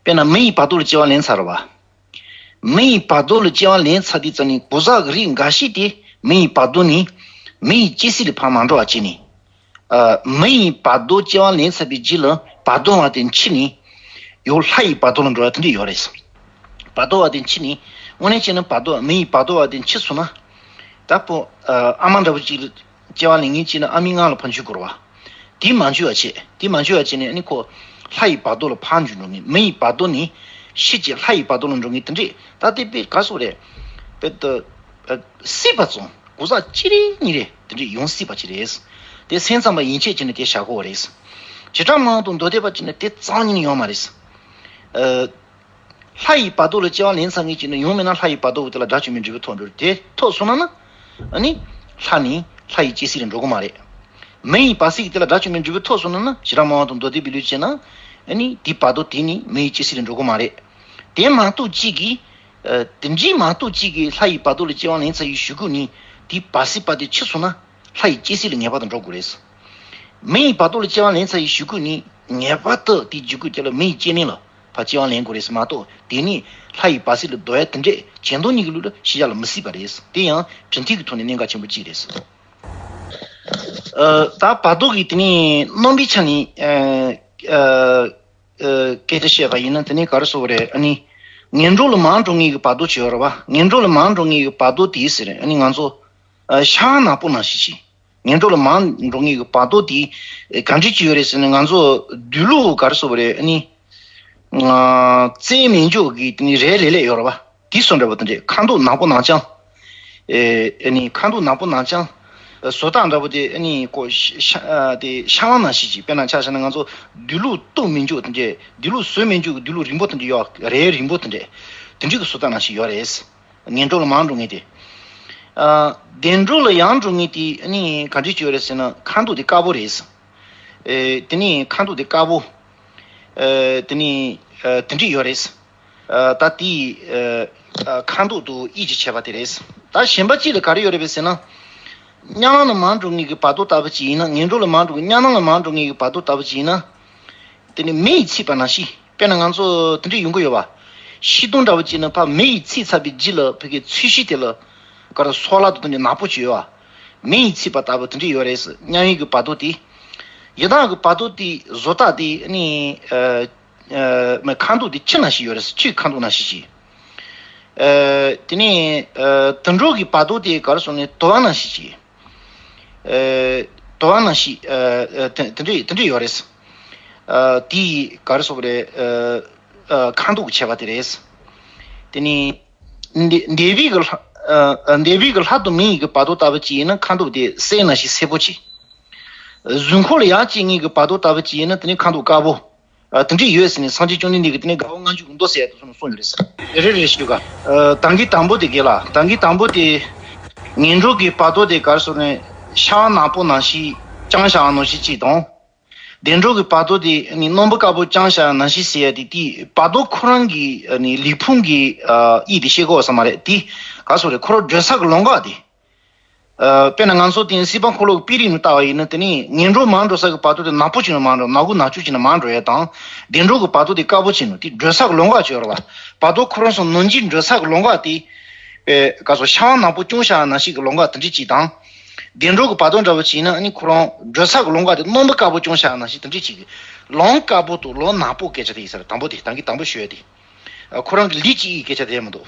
དཔེར་ན་མི་ཡི་བར་དོ་ལ་སྐྱེ་བ་ལེན་ཚར་བ། མི་ཡི་བར་དོ་ལ་སྐྱེ་བ་ལེན་ཚར་དུས་ཙམ་ནས་གོ་ས་རིགས་འགའ་ཞིག་དེ་མི་ཡི་བར་དོ་ནས་མི་ཡི་སྐྱེ་སྲིད་ལ་ཕར་མ་འགྲོ་བ་བྱས་ནས། ཨ་མི་ཡི་བར་དོ་སྐྱེ་བ་ལེན་ཚར་བའི་རྗེས་ལ་བར་དོ་བ་དེ་འཆི་ནས་ཡང་ལྷ་ཡི་བར་དོ་ལ་འགྲོ་བ་དེ་འདྲ་ཡོད་རེད། བར་དོ་བ་དེ་འཆི་ནས་དངོས་གནས་བྱས་ན་བར་དོ་མི་ཡི་བར་དོ་བ་དེ་འཆི་སོང་ན། ད་ཕོ་ཨ་ཨ་མ་འདྲ་བོ་ཅིག་ལ་སྐྱེ་བ་ལེན་མཁན་གཅིག་ནི་ཨ་མའི་མངལ་ལ་ཕར་འཇུག་དགོས་རེད་བ། དེ་མ་འཇུག་པ་བྱས། དེ་མ་འཇུག་པ་བྱས་ནས་ཨ་ནི་ཁོ་ལྷ་ཡི་བར་དོ་ལ་ཕར་འཇུག་འགྲོ་མཁན། མི་ཡི་བར་དོ་ནས་ཤི་བྱས་ལྷ་ཡི་བར་དོ་ལ་འགྲོ་མཁན་དེ་འདྲས། ད་དེ་དཔེ་ག་རེ་ཟེར་དགོས་རེད། དཔེ་ད་ཨ་སྲིད་པ་ཙམ་གོ་ས་གཅིག་རེ་གཉིས་རེ་དེ་འདྲས་ཡོང་སྲིད་པ་ཅིག་རེད། དེ་སེམས་ཙམ་པ་ཡན་ཆད་ཅིག་ནི་དེ་བཞག་དགོས་པ་རེད། བྱེ་བྲག་སྨྲ་བ་དང་མདོ་སྡེ་པ་ཅིག་ནི་དེ་རྩ་བ་ཉིད་ནས་ཡོད་མ་རེད། ཨ། ལྷ་ཡི་བར་དོ་ལ་སྐྱེ་བ་ལེན་ཚར་མཁན་ཅིག་ནི་ཡང་མིན་ན་ལྷ་ཡི་བར་དོ་གི་དེ་ལ་དགྲ་བཅོམ་པའི་འབྲས་བུ་ཐོབ་འགྲོ་རེད། དེ་ཐོབ་སོང་ན་ན། ཨ་ནི། ལྷ་ནི་ལྷ་ཡི་སྐྱེ་སྲིད་ལ་འགྲོ་གི་མ་རེད། མི་ཡི་བར་སྲིད་ཀྱི་དེ་ལ་དགྲ་བཅོམ་པའི་འབྲས་བུ་ཐོབ་སོང་ན་ན་བྱེ་བྲག་སྨྲ་བ་དང་མདོ་སྡེ་པའི་ལུགས་བྱས་ན། ཨ་ནི་དེའི་བར་དོ་དེ་ནི་མི་ཡི་སྐྱེ་སྲིད་ལ་འགྲོ་གི་མ་རེད། དེ་མ་གཏོགས་གཅིག་གིས། ཨ་དེ་འདྲའི་མ་གཏོགས་གཅིག་གིས་ལྷ་ཡི་བར་དོ་ལ་སྐྱེ་བ་ལེན་ཚར་ཡི་གཞུག་གུ་ནི་དེའི་བར་སྲིད་པ་དེ་འཆི་སོང་ན་ལྷ་ཡི་སྐྱེ་སྲིད་ལ་ངེས་པར་དུ་འགྲོ་དགོས་རེད། མི་ཡི་བར་དོ་ལ་སྐྱེ་བ་ལེན་ཚར་ཡི་གཞུག་གུ་ནི་ངེས་པར་དུ་དེའི་འཇུག་སྒོ་དེ་ལ་མི་ཡི་སྐྱེ་གནས་ལ་ཕར་སྐྱེ་བ་ལེན་དགོས་རེད་མ་གཏོགས་དེ་ནི་ལྷ་ཡི་བར་སྲིད་ལ་འདོར་ཡ་དེ་འདྲས་གཞན་དོན་གཉིས་ཀྱི་ལུགས་ལ་ཤེས་བྱ་ལ་མི་སྲིད་པ་རེད། དེ་ཡང་དྲིན་ཐིག་གི་ཐོག་ནས་གནད་འགག་ཆེན་པོ་གཅིག་རེད། ཨ་ད་བར་དོ་གི་དེ་ནི་རྣམ་པའི་ཆ་ནས་ཨ་ཨ་ཨ་སྐད་ཆ་བཤད་པ་ཡིན་ན་དེ་ནི་ག་རེ་ཟེར་དགོས་རེད། ཨ་ནི་ངན་འགྲོ་ལ་མར་འགྲོ་མཁན་གྱི་བར་དོ་ཅིག་ཡོད་རེད་བ། ངན་འགྲོ་ལ་མར་འགྲོ་མཁན་གྱི་བར་དོ་དེ་ཟེར། ཨ་ནི་ང་ཚོ་ཨ་ཤ་ནག་པོ་ནང་བཞིན་ཅིག་ངན་འགྲོ་ལ་མར་འགྲོ་མཁན་གྱི་བར་དོ་དེ་ག་འདྲ་ཅིག་ཡོད་རེད་ཟེར་ན། ང་ཚོ་བདུད་ལུགས་ག་རེ་ཟེར་དགོས་རེད། ཨ་ནི། ཨ་རྩེ་མེད་འཇོག་གི་དེ་ནི་རལ་རལ་ལེ་ཡོད་རེད་བ། དེ་སོ་འདྲ་པོ་དེ་འདྲས་ཁ་མདོག་ནག་པོ་ནག་རྐྱང་། ཨེ་ཨ་ནི་ཁ་མདོག་ནག་པོ་ནག་རྐྱང་། བཟོ་ལྟ་འདྲ་པོ་དེ་ཨ་ནི་ཀོ་ཤ་ཤ་ཨ་དེ་ཤ་བ་ནང་བཞིན་ཅིག་དཔེར་ན་ཆ་བཞག་ན་ང་ཚོ་བདུད་ལུགས་གཏུབ་མེད་འཇོག་དེ་འདྲས་བདུད་ལུགས་བཟོ་མེད་འཇོག་གི་བདུད་ལུགས་རིང་པོ་དེ་འདྲས་ཡོད། རལ་རིང་པོ་དེ་འདྲས། དེ་འདྲས་ཀྱི་བཟོ་ལྟ་ནང་བཞིན་ཡོད་རེད། ངན་འགྲོ་ལ་མར་འགྲོ་མཁན་དེ། ཨ་བདེ་འགྲོ་ལ་ཡར་འགྲོ་མཁན་དེ་ཨ་ནི་ག་འདྲས་ཅིག་ཡོད་རེད་ཟེར་ན་ཁ་མདོག་དེ་དཀར་པོ་རེད། ཨེ་དེ་ནི་ཁ་མདོག་དེ་དཀར་པོ། ཨེ་དེ་ནི་ཨེ་དེ་འདྲས་ཡོད་རེད། ཨེ་ད་དེ་ཨེ་ཨེ་ཁ་མདོག་ཏུ་དབྱེ་གཅིག་བྱས་པ་དེ་རེད། ད་གཞན་པ་གཅིག་ལ་ག་རེ་ཡོད་རེད་པས་ཟེར་ན། གཉའ་ལམ་ལ་མར་འགྲོ་མཁན་གྱི་བར་དོ་ལྟ་བུ་ཅིག་ཡིན་ན། ངན་འགྲོ་ལ་མར་འགྲོ་མཁན་གཉའ་ལམ་ལ་མར་འགྲོ་མཁན་གྱི་བར་དོ་ལྟ་བུ་ཅིག་ཡིན་ན། དེ་ནི་མེ་ཡིས་ཚིག་པ་ནང་བཞིན། དཔེར་ན་ང་ཚོ་དེ་འདྲས་ཡོང་གི་ཡོད་པ། ཤིང་སྡོང་འདྲ་བོ་ཅིག་ནི་ཕར་མེ་ཡིས་ཚིག་ཚར་བའི་རྗེས་ལ་ཕ་གི་ཚོས་གཞི་དེ་ལ་ག་རེ་སོག་ལ་དང་དེ་འདྲས་ནག་པོ་ཅིག་ཡོད་པ། མེ་ཡིས་ཚིག་པ་ལྟ་བུ་དེ་འདྲས་ཡོད་རེད་ཟེར། མཉམ་ཡིན་གྱི་བར་དོ་དེ། ཡི་དྭགས་ཀྱི་བར་དོ་དེ་བཟོ་ལྟ་དེ་ནི་ཨ་ཨ་མ་ཁ་མདོག་དེ་ཁྱི་ནང་བཞིན་ཡོད་རེད་ཟེར། ཁྱིའི་ཁ་མདོག་ནང་བཞིན་ཅིག་ཨ་དེ་ནི་ཨ་དུད་འགྲོ་གི་བར་དོ་དེ་ག་རེ་ཟེར་ནི་དུ་བ་ནང་བཞིན་ཅིག་ཨ་དུ་བ་ནང་བཞིན་ཨ་ཨ་དེ་དེ་འདྲས་དེ་འདྲས་ཡོད་རེད། ཨ་དེ་ག་རེ་ཟེར་དགོས་རེད། ཨ་ཨ་ཁ་མདོག་གི་ཁྱད་པར་དེ་རེད། དེ་ནི་འདས་འདས་པའི་གི་ལྷ་ཨ་ཨ་འདས་པའི་གི་ལྷ་དང་མི་ཡི་གི་བར་དོ་ལྟ་བུ་ཅིག་ཡིན་ན་ཁ་མདོག་དེ་གསེར་ནང་བཞིན་སེར་པོ་ཅིག་གཟུགས་འཁོར་ལ་ཡར་སྐྱེ་མཁན་གི་བར་དོ་ལྟ་བུ་ཅིག་ཡིན་ན་དེ་ནི་ཁ་མདོག་དཀར་པོ། ཨ་དེ་འདྲས་ཡོད་ཟེར་ནས་སངས་རྒྱས་བཅོམ་ལྡན་འདས་ཀྱིས་དེ་ནས་དགའ་བ་ལྔ་བཅུ་གི་མདོ་ཟེར་ཡ་དེ་ཚོ་ནས་གསུངས་ཡོད་རེད་ཟེར། རེ་རེ་རེ་ཞུ་ག་ཨ་ད་གིན་དང་པོ་དེ་གས་ལ། ད་གིན་དང་པོ་དེ། ངན་འགྲོ་གི་བར་དོ་དེ་ག་རེ་ཟེར་ནས། ཤ་བ་ནག་པོ་ནང་བཞིན་བརྐྱངས་བཞག་ནང་བཞིན་གཅིག་དང་། བདེ་འགྲོ་གི་བར་དོ་དེ་ནི་སྣམ་བུ་དཀར་པོ་བརྐྱངས་བཞག་ནང་བཞིན་ཟེར་ཡ་དེ་དེ་བར་དོ་ཁོ་རང་གི་ནི་ལུས་ཕུང་གི་ཨ་དབྱིབས་དེ་བཤད་དགོས་བསམ་མ་རེད་དེ། ག་རེ་ཟེར་རེད། ཁོ་རང་སྒྲོལ་ས་གི་ལམ་ཁ་དེ། ཨ་དཔེར་ན་ང་ཚོ་དེ་སྲིད་པ་འཁོར་ལོ་གི་དཔེ་རིས་ནས་བལྟ་བ་ཡིན་ན་དེ་ནི་ངན་འགྲོ་མར་འགྲོ་ས་གི་བར་དོ་དེ་ནག་པོ་ཅིག་ནས་མར་འགྲོ། ནག་གུ་ནག་ཆུ་ཅིག་ནས་མར་འགྲོ་ཡ་དང་། བདེ་འགྲོ་གི་བར་དོ་དེ་དཀར་པོ་ཅིག་ནས་དེ་སྒྲོལ་ས་གི་ལམ་ཁ་ཅིག་ཡོད་རེད་བ། བར་དོ་ཁོ་རང་ཚོ་ནང་གི་སྒྲོལ་ས་གི་ལམ་ཁ་དེ། ཨེ་ག་ཚོ་ཤ་བ་ནག་པོ་བརྐྱངས་བཞག་ནང་བཞིན་གི་ལམ་ཁ་དེ་འདྲ་ཅིག་དང་། བདེ་འགྲོ་གི་བར་དོ་འདྲ་བོ་ཅིག་ཡིན་ན་ཨ་ནི་ཁོ་རང་སྒྲོལ་ས་གི་ལམ་ཁ་དེ་སྣམ་བུ་དཀར་པོ་བརྐྱངས་བཞག་ནང་བཞིན་དེ་འདྲ་ཅིག་གི། ལམ་དཀར་པོ་དང་ལམ་ནག་པོ་སྐད་ཆ་དེ་ཡིན་ས་རེད། དང་པོ་དེ་ད་གིན་དང་པོ་ཞུ་ཡ་དེ། ཨ་ཁོ་རང་གི་ལུས་ཀྱི་དབྱིབས་སྐད་ཆ་དེ་མི་འདུག་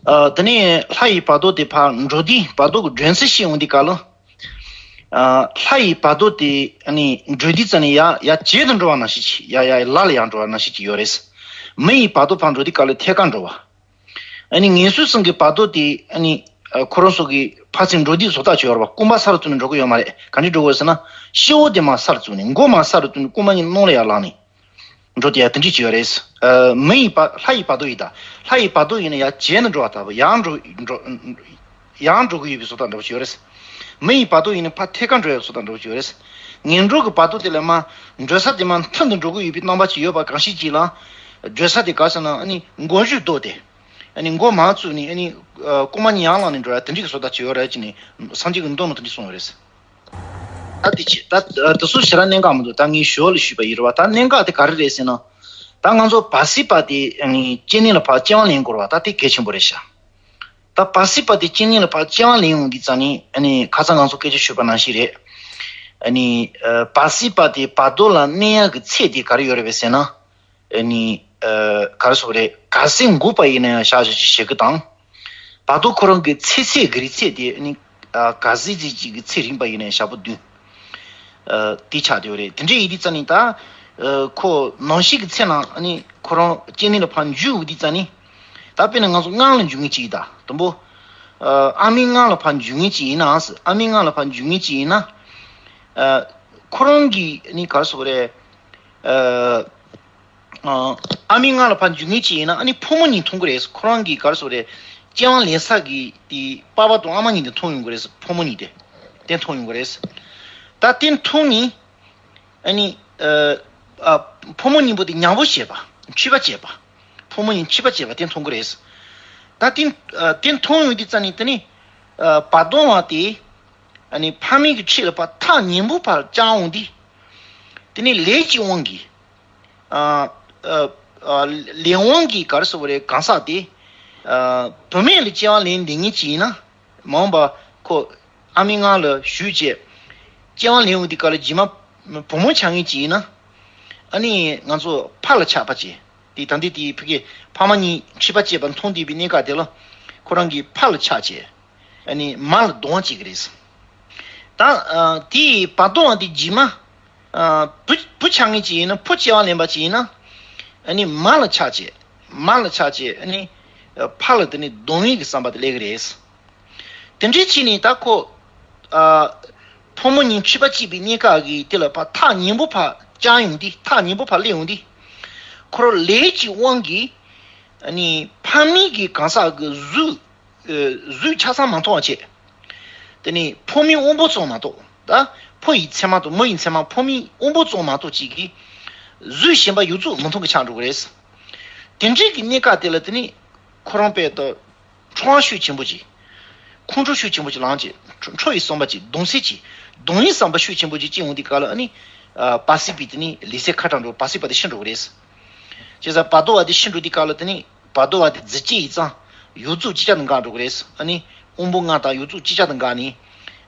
ཨ། དེ་ནས་ལྷ་ཡི་བར་དོ་དེ་ཕར་འགྲོ་དུས་བར་དོ་གི་སྒྲོན་གསལ་ཤེས་འོང་དུས་སྐབས་ལ། ཨ། ལྷ་ཡི་བར་དོ་དེ་ཨ་ནི་འགྲོ་དུས་ཙམ་ནས་ཡར་ཡར་བྱེད་དུ་འགྲོ་བ་ནང་བཞིན་གྱི་ཡར་ཡར་ལ་ལ་ཡར་འགྲོ་བ་ནང་བཞིན་གྱི་ཡོད་རེད། མི་ཡི་བར་དོ་ཕར་འགྲོ་དུས་སྐབས་ལ་ཐད་ཀར་འགྲོ་བ། ཨ་ནི་ངན་སོང་གསུམ་གྱི་བར་དོ་དེ་ཨ་ནི་ཨ་ཁོ་རང་ཚོ་གི་ཕར་ཚུར་འགྲོ་དུས་བཟོ་ལྟ་བྱེད་ཡོད་རེད་པ། རྐུན་པ་ས་རུ་བཙུགས་ནས་འགྲོ་གི་ཡོད་མ་རེད། ག་འདྲས་འགྲོ་གི་ཡོད་ཟེར་ན། སྤྱི་བོ་དེ་མར་ས་རུ་བཙུགས་ནས། མགོ་མར་ས་རུ་བཙུགས་ནས། རྐུན་མ་གཉིས་སྣུམ་ལ་ཡར་བླངས་ནས། འགྲོ་དེ་ཡང་དེ་འདྲས་ཅིག་ཡོད་རེད། ཨ། མི་ཡི་བར། ལྷ་ཡི་བར་དོ་ཡིན་ད། ལྷ་ཡི་བར་དོ་ཡིན་ན་ཡར་བྱེད་དུ་འགྲོ་བ་ལྟ་བུ། ཡར་འགྲོ་འགྲོ། ཡར་འགྲོ་གི་ཡོད་པའི་བཟོ་ལྟ་འདྲ་བོ་ཅིག་ཡོད་རེད། མི་ཡི་བར་དོ་ཡིན་ན་ཕར་ཐད་ཀར་འགྲོ་ཡའི་བཟོ་ལྟ་འདྲ་བོ་ཅིག་ཡོད་རེད། ངན་འགྲོ་གི་བར་དོ་དེ་ལ་མར་འགྲོ་ས་དེ་མར་མཐུན་དུ་འགྲོ་གི་ཡོད་པའི་རྣམ་པ་ཅིག་ཡོད་པ་གང་ཞིག་ཅིག་ལ། འགྲོ་ས་དེ་ག་ཟེར་ན། ཨ་ནི་མགོ་མཇུག་བསྡོམས་ཏེ། ཨ་ནི་མགོ་མར་བཙུགས་ནས། ཨ་ནི་ཨ་རྐུན་མ་གཉིས་ཡར་བླངས་ནས་འགྲོ་ཡ་དེ་འདྲས་ཀྱི་བཟོ་ལྟ་ཅིག་ཡོད་རེད་ཅེས་ནས་སངས་རྒྱས་ཀྱི་མདོ་ནང་དེ་འདྲས་གསུངས་ཡོད་རེད། ད་དེ་ཅི། ད་དེ་ཚོ་ཞེ་དྲག་གནད་འགག་མི་འདུག་ད་ངས་ཞོར་ལ་ཞུས་པ་ཡིན་རེད་པ། ད་གནད་འགག་དེ་ག་རེ་རེད་ཟེར་ན། ད་ང་ཚོ་བར་སྲིད་པ་དེ་ཨ་ནི་སྐྱེ་གནས་ལ་ཕར་སྐྱེ་བ་ལེན་དགོས་རེད་པ། ད་དེ་གལ་ཆེན་པོ་རེད་ཤག་ད་བར་སྲིད་པ་དེ་སྐྱེ་གནས་ལ་ཕར་སྐྱེ་བ་ལེན་ཡོང་དུས་ཙམ་ནས། ཨ་ནི་ཁ་སང་ང་ཚོ་སྐད་ཆ་ཤོད་པ་ནང་བཞིན་རེད། ཨ་ནི་ཨ་བར་སྲིད་པ་དེ་བར་དོ་ལ་གནས་ཡག་གི་ཚད་དེ་ག་རེ་ཡོད་རེད་པས་ཟེར་ན། ཨ་ནི་ཨ་ག་རེ་ཟེར་དགོས་རེད། ག་ཚོད་འགོར་པ་ཡིན་ན་ཡང་བཞག་བཞག་ཅིག་བྱེད་ཀྱི་དང་། བར་དོ་ཁོ་རང་གི་ཚེ་ཚད་ཀྱི་རིང་ཚད་དེ། ཨ་ནི་ཨ་ག་ཚོད་ཅིག་གི་ཚེ་རིང་པ་ཡིན་ན་ཡང་ཞག་པོ་བདུན། ཨ་དེ་ཆགས་བསྡད་ཡོད་རེད། དེ་འདྲ་ཡིན་དུས་ཙམ་ནས། ད་ཨ་ཁོ་ནམ་ཞིག་གི་ཚེ་ནང་ཨ་ནི་ཁོ་རང་སྐྱེ་གནས་ལ་ཕར་འཇུག་ཡོང་དུས་ཙམ་ནས། ད་དཔེར་ན་ང་ཚོ་མངལ་ལ་འཇུག་མཁན་ཅིག་ཡིན་ད། དང་པོ། ཨ་ཨ་མའི་མངལ་ལ་ཕར་འཇུག་མཁན་ཅིག་ཡིན་ན། ཨ་མའི་མངལ་ལ་ཕར་འཇུག་མཁན་ཅིག་ཡིན་ན། ཨ་ཁོ་རང་གི་ཨ་ནི་ག་རེ་ཟེར་དགོས་རེད། ཨ་ཨ་མའི་མངལ་ལ་ཕར་འཇུག་མཁན་ཅིག་ཡིན་ན། ཨ་ནི་ཕོ་མོ་གཉིས་མཐོང་གི་རེད། ཁོ་རང་གི་ག་རེ་ཟེར་དགོས་རེད། སྐྱེ་བ་ལེན་ས་གི་དེ་པ་ཕ་དང་ཨ་མ་གཉིས་དེ་མཐོང་ཡོང་གི་རེད། ཕོ་མོ་གཉིས་དེ་དེ་མཐོང་ཡོང་གི་རེད། ད་དེ་མཐོང་ནས། ཨ་ནི་ཨ་ཨ་ཕོ་མོ་གཉིས་པོ་དེ་མཉམ་པོ་བྱས་པ། མཆིས་པ་བྱས་པ། ཕོ་མོ་གཉིས་མཆིས་པ་བྱས་པ་དེ་མཐོང་གི་རེད། ད་དེ་ཨ་དེ་མཐོང་ཡོང་དུས་ཙམ་ནས། དེ་ནས་ཨ་བར་དོ་བ་དེ་ཨ་ནི་ཕ་མའི་གི་ཁྲིད་ལ་ཕར་ཐག་ཉེ་པོ་ཕར་བཅར་འོང་དུས། དེ་ནས་ལས་ཀྱི་དབང་གིས། ཨ་ཨ་ཨ་ལས་དབང་གིས་ག་རེ་ཟེར་དགོས་རེད། གང་ཟག་དེ་ཨ་བུད་མེད་ལ་སྐྱེ་བ་ལེན་བསྡད་མཁན་ཅིག་ཡིན་ན། མ་འོངས་པ་ཁོ་ཨ་མའི་མངལ་ལ་ཞུགས་བྱས། སྐྱེ་བ་ལེན་ཡོང་དུས་སྐབས་ལ་རྗེས་མ་བུ་མོ་ཆགས་མཁན་ཅིག་ཡིན་ན། ཨ་ནི་ང་ཚོ་ཕ་ལ་ཆགས་པ་བྱས། དེ་ད་འདི་དེ་ཕ་གི་ཕ་མ་གཉིས་མཆིས་པ་བྱས་པ་མཐོང་བསྡད་པའི་གནས་སྐབས་དེ་ལ་ཁོ་རང་གི་ཕ་ལ་ཆགས་བྱས། ཨ་ནི་མ་ལ་གདུང་བ་སྐྱེ་གི་རེད། ད་ཨ་དེའི་བར་དོ་བ་དེ་རྗེས་མ་ཨ་བུ་བུ་ཆགས་མཁན་ཅིག་ཡིན་ན། བུ་སྐྱེ་བ་ལེན་པ་ཅིག་ཡིན་ན། ཨ་ནི་མ་ལ་ཆགས་བྱས། མ་ལ་ཆགས་བྱས། ཨ་ནི་ཨ་ཕ་ལ་དེ་ནི་གདུང་བའི་གི་བསམ་པ་དེ་སླེབས་གི་རེད། དེ་འདྲའི་ཕྱིར་ནི་ད་ཁོ་ཨ་ཕོ་མོ་གཉིས་མཆིས་པ་གཅིག་པའི་གནས་སྐབས་ཀྱི་དེ་ལ་ཕར་ཐག་ཉེ་པོ་ཕར་བཅར་ཡོང་དུས། ཐག་ཉེ་པོ་ཕར་སླེབས་ཡོང་དུས། ཁོ་རང་ལས་ཀྱི་དབང་གིས་ཨ་ནི་ཕ་མའི་གི་གང་ཟག་གི་གཟུགས། ཨ་གཟུགས་ཆ་ཚང་མ་མཐོང་བ་བྱས། དེ་ནས་ཕོ་མོའི་དབང་པོ་ཙམ་མ་གཏོགས། ད་ཕོ་ཡི་མཚན་མ་དང་མོ་ཡི་མཚན་མ། ཕོ་མོའི་དབང་པོ་ཙམ་མ་གཏོགས་ཅིག་གི་གཟུགས་གཞན་པ་ཡོངས་རྫོགས་མི་མཐོང་གི་ཆགས་འགྲོ་གི་རེད། དེ་འདྲའི་གི་གནས་སྐབས་དེ་ལ་དེ་ནས་ཁོ་རང་དཔེ་ལྟ་ཁྲོ་བ་ཤུགས་ཆེན་པོ་ཅིག་ཁོང་ཁྲོ་ཤུགས་ཆེན་པོ་ཅིག་ལངས་བྱས། ཁྲོ་ཁྲོ་བའི་བསམ་པ་ཅིག་གདུང་སེམས་ཅིག་གདུང་བའི་བསམ་པ་ཤུགས་ཆེན་པོ་ཅིག་སྐྱེ་འོང་དུས་སྐབས་ལ། ཨ་ནི་ཨ་བར་སྲིད་པའི་དེ་ནི་ལུས་སེམས་ཁ་བྲལ་འགྲོ། བར་སྲིད་པ་དེ་ཤི་འགྲོ་གི་རེད། བྱས་ཙང་བར་དོ་བ་དེ་ཤི་འགྲོ་དུས་སྐབས་ལ། དེ་ནི་བར་དོ་བ་དེ་རྫས་སྐྱེས་ཡིན་ཙང་ཡོངས་རྫོགས་ཅིག་ཅར་དུ་འགག་འགྲོ་གི་རེད། ཨ་ནི་དབང་པོ་ལྔ་དང་ཡོངས་རྫོགས་ཅིག་ཅར་དུ་འགག་ནས།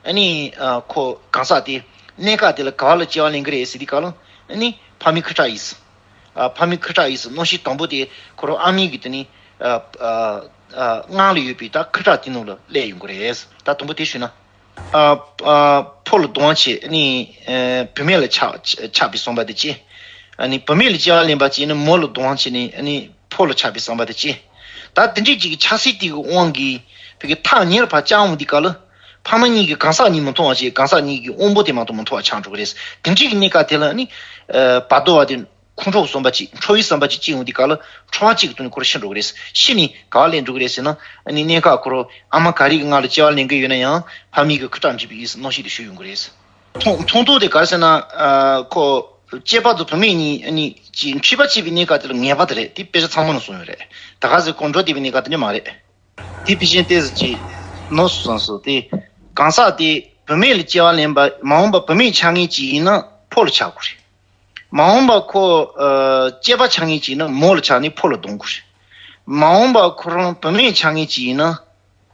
ཨ་ནི་ཨ་ཁོ་གང་ཟག་དེ་གནས་སྐབས་དེ་ལ་ག་བ་ལ་སྐྱེ་བ་ལེན་གི་རེད་ཟེར་དུས་སྐབས་ལ། ཨ་ནི་ཕ་མའི་ཁུ་ཁྲག་ཡིན། ཨ་ཕ་མའི་ཁུ་ཁྲག་ཡིན་ཟེར། མནོ་བཤད་དང་པོ་དེ་ཁོ་རང་ཨ་མའི་གི་དེ་ནི་ཨ་ཨ་ཨ་མངལ་ལ་ཡོད་པའི་ད་ཁུ་ཁྲག་དེ་ནང་ལ་སླེབས་ཡོང་གི་རེད། ད་དང་པོ་དེ་ཞུས་ན། ཨ་ཨ་ཕོ་ལ་གདུང་བ་བྱས་ནས། ཨ་བུད་མེད་ལ་ཆགས་ཆགས་པའི་བསམ་པ་དེ་སྐྱེ། ཨ་ནི་བུད་མེད་ལ་སྐྱེ་བ་ལེན་པ་བྱས་ནས་མོ་ལ་གདུང་བ་བྱས་ནས། ཨ་ནི་ཕོ་ལ་ཆགས་པའི་བསམ་པ་དེ་སྐྱེ། ད་དེ་འདྲའི་ཅིག་གི་ཆགས་སྲིད་དེ་གི་དབང་གིས་ཕ་གི་ཐག་ཉེ་རུ་ཕར་བཅར་འོང་དུས་སྐབས་ལ། ཕ་མ་གཉིས་ཀྱི་གང་ཟག་གཉིས་མི་མཐོང་བ་བྱས། གང་ཟག་གཉིས་ཀྱི་དབང་པོ་དེ་མ་གཏོགས་མི་མཐོང་བ་ཆགས་འགྲོ་གི་རེད། དེ་འདྲའི་གི་གནས་སྐབས་དེ་ལ་ནི་ཨ་བར་དོ་བ་དེ་ཁོང་ཁྲོ་བསམ་པ་ཅིག་ཁྲོ་བའི་བསམ་པ་ཅིག་སྐྱེ་ཡོང་དུས་སྐབས་ལ། ཁྲོ་བ་གཅིག་གི་དོན་ནི་ཁོ་རང་ཤི་འགྲོ་གི་རེད། ཤི་ནས་ག་བ་སླེབས་འགྲོ་གི་རེད་ཟེར་ན། ཨ་ནི་གནས་སྐབས་ཁོ་རང་ཨ་མ་ག་རེ་གི་མངལ་ལ་སྐྱེ་བ་ལེན་གི་ཡོད་ན་ཡང་། ཕ་མའི་གི་ཁུ་ཁྲག་འཇིབ་པའི་ཡིན་ཟེར་མནོ་བཤད་དེ་ཞུ་ཡོང་གི་རེད། མཐོང་མཐོང་ཐོག་དེ་ག་རེ་ཟེར་ན། ཨ་ཁོ་སྐྱེས་པ་དང་བུད་མེད་གཉིས་ཨ་ནི་ཅིག་མཆིས་པ་བྱས་པའི་གནས་སྐབས་དེ་ལ་ངེས་པ་དེ་རེད། དེ་དཔེ་ཆ་ཚང་མ་ནང་གསུངས་ཡོད་རེད། ད་ག་ཟེར་ཁོ་འགྲོ་བསྡད་པའི་གནས་སྐབས་དེ་འདྲ་མ་རེད། དེ་ཕལ་ཆེར་ཏོག་ཙམ་ཅིག་ནོར་སོང་སོང་སྟེ། གང་ཟག་དེ་བུད་མེད་ལ་སྐྱེ་བ་ལེན་པ། མ་འོངས་པ་བུད་མེད་ཆགས་མཁན་ཅིག་ཡིན་ན་ཕོ་ལ་ཆགས་དགོས་རེད། མ་འོངས་པ་ཁོ་ཨ་སྐྱེས་པ་ཆགས་མཁན་ཅིག་ཡིན་ན་མོ་ལ་ཆགས་ནས་ཕོ་ལ་གདུང་དགོས་རེད། མ་འོངས་པ་ཁོ་རང་བུད་མེད་ཆགས་མཁན་ཅིག་ཡིན་ན།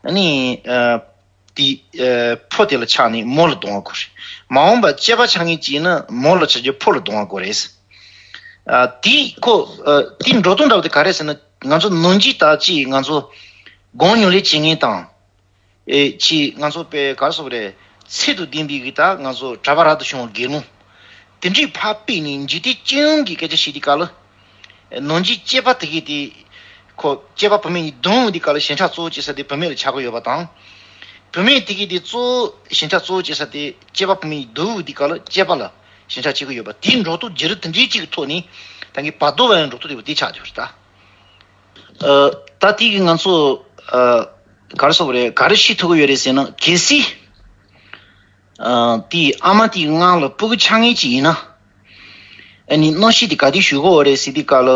ཨ་ནི་ཨ་དེ་ཨ་ཕོ་དེ་ལ་ཆགས་ནས་མོ་ལ་གདུང་བ་དགོས་རེད། མ་འོངས་པ་སྐྱེས་པ་ཆགས་མཁན་ཅིག་ཡིན་ན་མོ་ལ་ཆགས་རྒྱུ་ཕོ་ལ་གདུང་བ་དགོས་རེད། ཨ་དེ་ཁོ་ཨ་དེ་འགྲོ་སྟངས་འདྲ་བ་དེ་ག་རེ་ཟེར་ན། ང་ཚོ་ནང་ཆོས་ལྟར་ཅིག་ང་ཚོ་ སྒོམ་ཉམས་ལེན་བྱེད་མཁན་དང་། ཨེ་ཅི་ང་ཚོ་པའི་ག་རེ་ཟེར་དགོས་རེད། ཚད་དང་ལྡན་པའི་གི་ད་ང་ཚོ་གྲྭ་པ་རབ་ཏུ་བྱུང་བ་དགེ་སློང་། དེ་འདྲའི་ཕར་ཕུད་ནས་འཇིག་རྟེན་སྤྱི་ཡོངས་ཀྱི་སྐད་ཆ་བཤད་དུས་སྐབས་ལ། ནང་ཆོས་སྐྱེས་པ་དེ་གི་དེ། ཁོ་སྐྱེས་པ་བུད་མེད་གཉིས་བསྡོམས་དུས་སྐབས་ལ་ཞན་ཆ་གཙོ་བོ་བྱེད་ས་དེ་བུད་མེད་ལ་ཆགས་ཀྱི་ཡོད་པ་དང་། བུད་མེད་དེ་གི་དེ་གཙོ་བོ་ཞན་ཆ་གཙོ་བོ་བྱེད་ས་དེ་སྐྱེས་པ་བུད་མེད་གཉིས་བསྡོམས་དུས་སྐབས་ལ་སྐྱེས་པ་ལ་ཞན་ཆ་ཆགས་ཀྱི་ཡོད་པ་དེའི་འགྲོ་སྟངས་བརྒྱུད་རིམ་དེ་འདྲའི་གཅིག་གི་ཐོག་ནས་ད་གི་བར་དོ་བ་ཡང་འགྲོ་སྟངས་དེ་བ་དེ་ཆགས་ཀྱི་ཡོད་རེད་ད། ཨ། ད་དེ་གི་ང་ཚོ་ཨ། ག་རེ་ཟེར་དགོས་རེད། ག་རེ་ཤེས་ཐུབ་ཀྱི་ཡོད་རེད་ཟེར་ན། གལ་སྲིད་ཨ། དེའི་ཨ་མ་དེའི་མངལ་ལ་སྤུ་གུ་ཆགས་མཁན་ཅིག་ཡིན་ན། ཨ་ནི་གནམ་གཤིས་དེ་ག་དུས་བཞུགས་ཀྱི་ཡོད་རེད་ཟེར་དུས་སྐབས་ལ།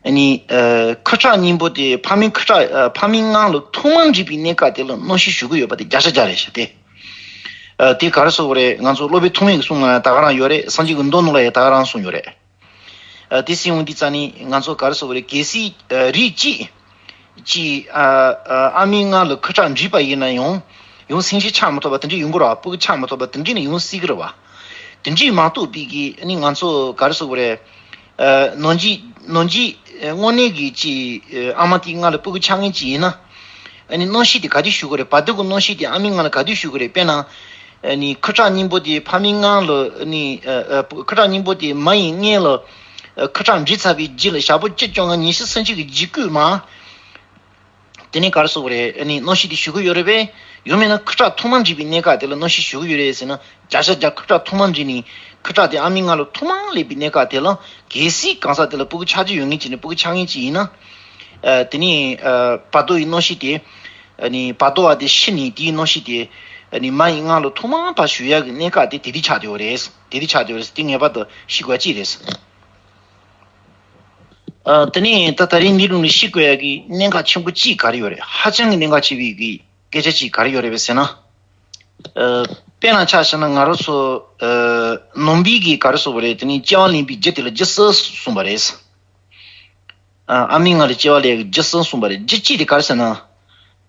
ཨ་ནི་ཨ། ཁུ་ཁྲག་སྙིང་པོ་དེ་ཕ་མའི་ཁུ་ཁྲག་ཨ། ཕ་མའི་མངལ་ལ་ཐོག་མར་འདྲེས་པའི་གནས་སྐབས་དེ་ལ་གནམ་གཤིས་བཞུགས་ཀྱི་ཡོད་པ་དེ་བརྒྱ་ཆ་བརྒྱ་རེད་ཤག་སྟེ། ཨ། དེ་ག་རེ་ཟེར་དགོས་རེད། ང་ཚོ་སློབ་དཔོན་ཐོགས་མེད་ཀྱི་གསུང་ནང་ཡང་ད་ག་རང་ཡོད་རེད། སངས་རྒྱས་ཀྱི་མདོ་ནང་ལ་ཡང་ད་ག་རང་གསུངས་ཡོད་རེད། ཨ། དེ་སྲིད་འོང་དུས་ཙ་ནི་ང་ཚོ་ག་རེ་ཟེར་དགོས་རེད། གལ་སྲིད་ཨ། རིགས་གཅིག་གཅིག་ཨ། ཨ། ཨ་མའི་མངལ་ལ་ཁུ་ཁྲག་འདྲེས་པ་ཡིན་ན་ཡང་། ཡང་སེམས་ཅན་ཆགས་མ་ཐུབ་པ་དེ་འདྲ་ཡོང་གི་རེད་བ། སྤུ་གུ་ཆགས་མ་ཐུབ་པ་དེ་འདྲ་ནི་ཡང་སྲིད་ཀྱི་རེད་བ། དེ་འདྲ་མ་གཏོགས་པའི་གི་ཨ་ནི་ང་ཚོ་ག་རེ་ཟེར་དགོས་རེད། ཨ། ནང་གི་ནང་གི་ཨ། དངོས་གནས་ཀྱི་ཅིག་ཨ། ཨ་མ་དེའི་མངལ་ལ་སྤུ་གུ་ཆགས་མཁན་ཅིག་ཡིན་ན། ཨ་ནི་གནམ་གཤིས་དེ་ག་དུས་བཞུགས་ཀྱི་རེད། བར་དོ་གི་གནམ་གཤིས་དེ་ཨ་མའི་མངལ་ལ་ག་དུས་བཞུགས་ཀྱི་རེད། དཔེར་ན། ཨ་ནི་ཁུ་ཁྲག་སྙིང་པོ་དེ་ཕ་མའི་མངལ་ལ་ཨ་ནི་ཨ། ཨ། ཁུ་ཁྲག་སྙིང་པོ་དེ་མ་ཡི་མངལ་ལ་ཨ། ཁུ་ཁྲག་འདྲེས་ཚར་བའི་རྗེས་ལ་ཞག་པོ་བཅུ་བཅོ་ལྔ་ཉི་ཤུ་སུམ་ཅུ་གི་རྗེས་སྐུད་མ། དེ་ནས་ག་རེ་ཟེར་དགོས་རེད། ཨ་ནི་གནམ་གཤིས་དེ་བཞུགས་ཀྱི་ཡོད་རེད་པས། ཡང་མིན་ན་ཁུ་ཁྲག་ཐོག་མར་འདྲེས་པའི་གནས་སྐབས་དེ་ལ་གནམ་གཤིས་བཞུགས་ཀྱི་ཡོད་རེད་ཟེར་ན། བརྒྱ་ཆ་བརྒྱ་ཁུ་ཁྲག་ཐོག་མར་འདྲེས་ནས་ཁུ་ཁྲག་དེ་ཨ་མའི་མངལ་ལ་ཐོག་མར་སླེབས་པའི་གནས་སྐབས་དེ་ལ། གལ་སྲིད་གང་ཟག་དེ་ལ་སྤུ་གུ་ཆགས་རྒྱུ་ཡོད་མཁན་ཅིག་ནས་སྤུ་གུ་ཆགས་མཁན་ཅིག་ཡིན་ན། ཨ། དེ་ནས་ཨ། བར་དོ་ཡི་གནམ་གཤིས་དེ། ཨ་ནི་བར་དོ་བ་དེ་ཤི་ནས་དེའི་གནམ་གཤིས་དེ། ཨ་ནི་མ་ཡི་མངལ་ལ་ཐོག་མར་ཕར་བཞུགས་ཡག་གི་གནས་སྐབས་དེ་དེ་དུས་ཆགས་བསྡད་ཡོད་རེད། དེ་དུས་ཆགས་བསྡད་ཡོད་རེད། དེ་ངེས་པར་དུ་ཤེས་དགོས་ཅིག་རེད། ཨ། དེ་ནས་ད་ད་རིང་འདི་ལུང་ནས་ཤེས་དགོས་ཡག་གི་གནད་འགག་ཆེན་པོ་གཅིག་ག་རེ་ཡོད་རེད། ཧ་ཅང་གི་གནད་འགག་ཆེ་བའི་གི་སྐད་ཆ་གཅིག་ག་རེ་ཡོད་རེད་པས་ཟེར་ན། ཨ། དཔེར་ན་ཆ་བཞག་ན་ང་རང་ཚོ་ཨ། ནང་པའི་གི་ག་རེ་ཟེར་དགོས་རེད། དེ་ནི་སྐྱེ་བ་ལེན་པའི་རྒྱུ་དེ་ལ་རྒྱུ་གསུམ་གསུངས་པ་རེད། ཨ། ཨ་མའི་མངལ་ལ་སྐྱེ་བ་ལེན་ཡག་གི་རྒྱུ་གསུམ་གསུངས་པ་རེད། རྒྱུ་གཅིག་དེ་ག་རེ་ཟེར་ན།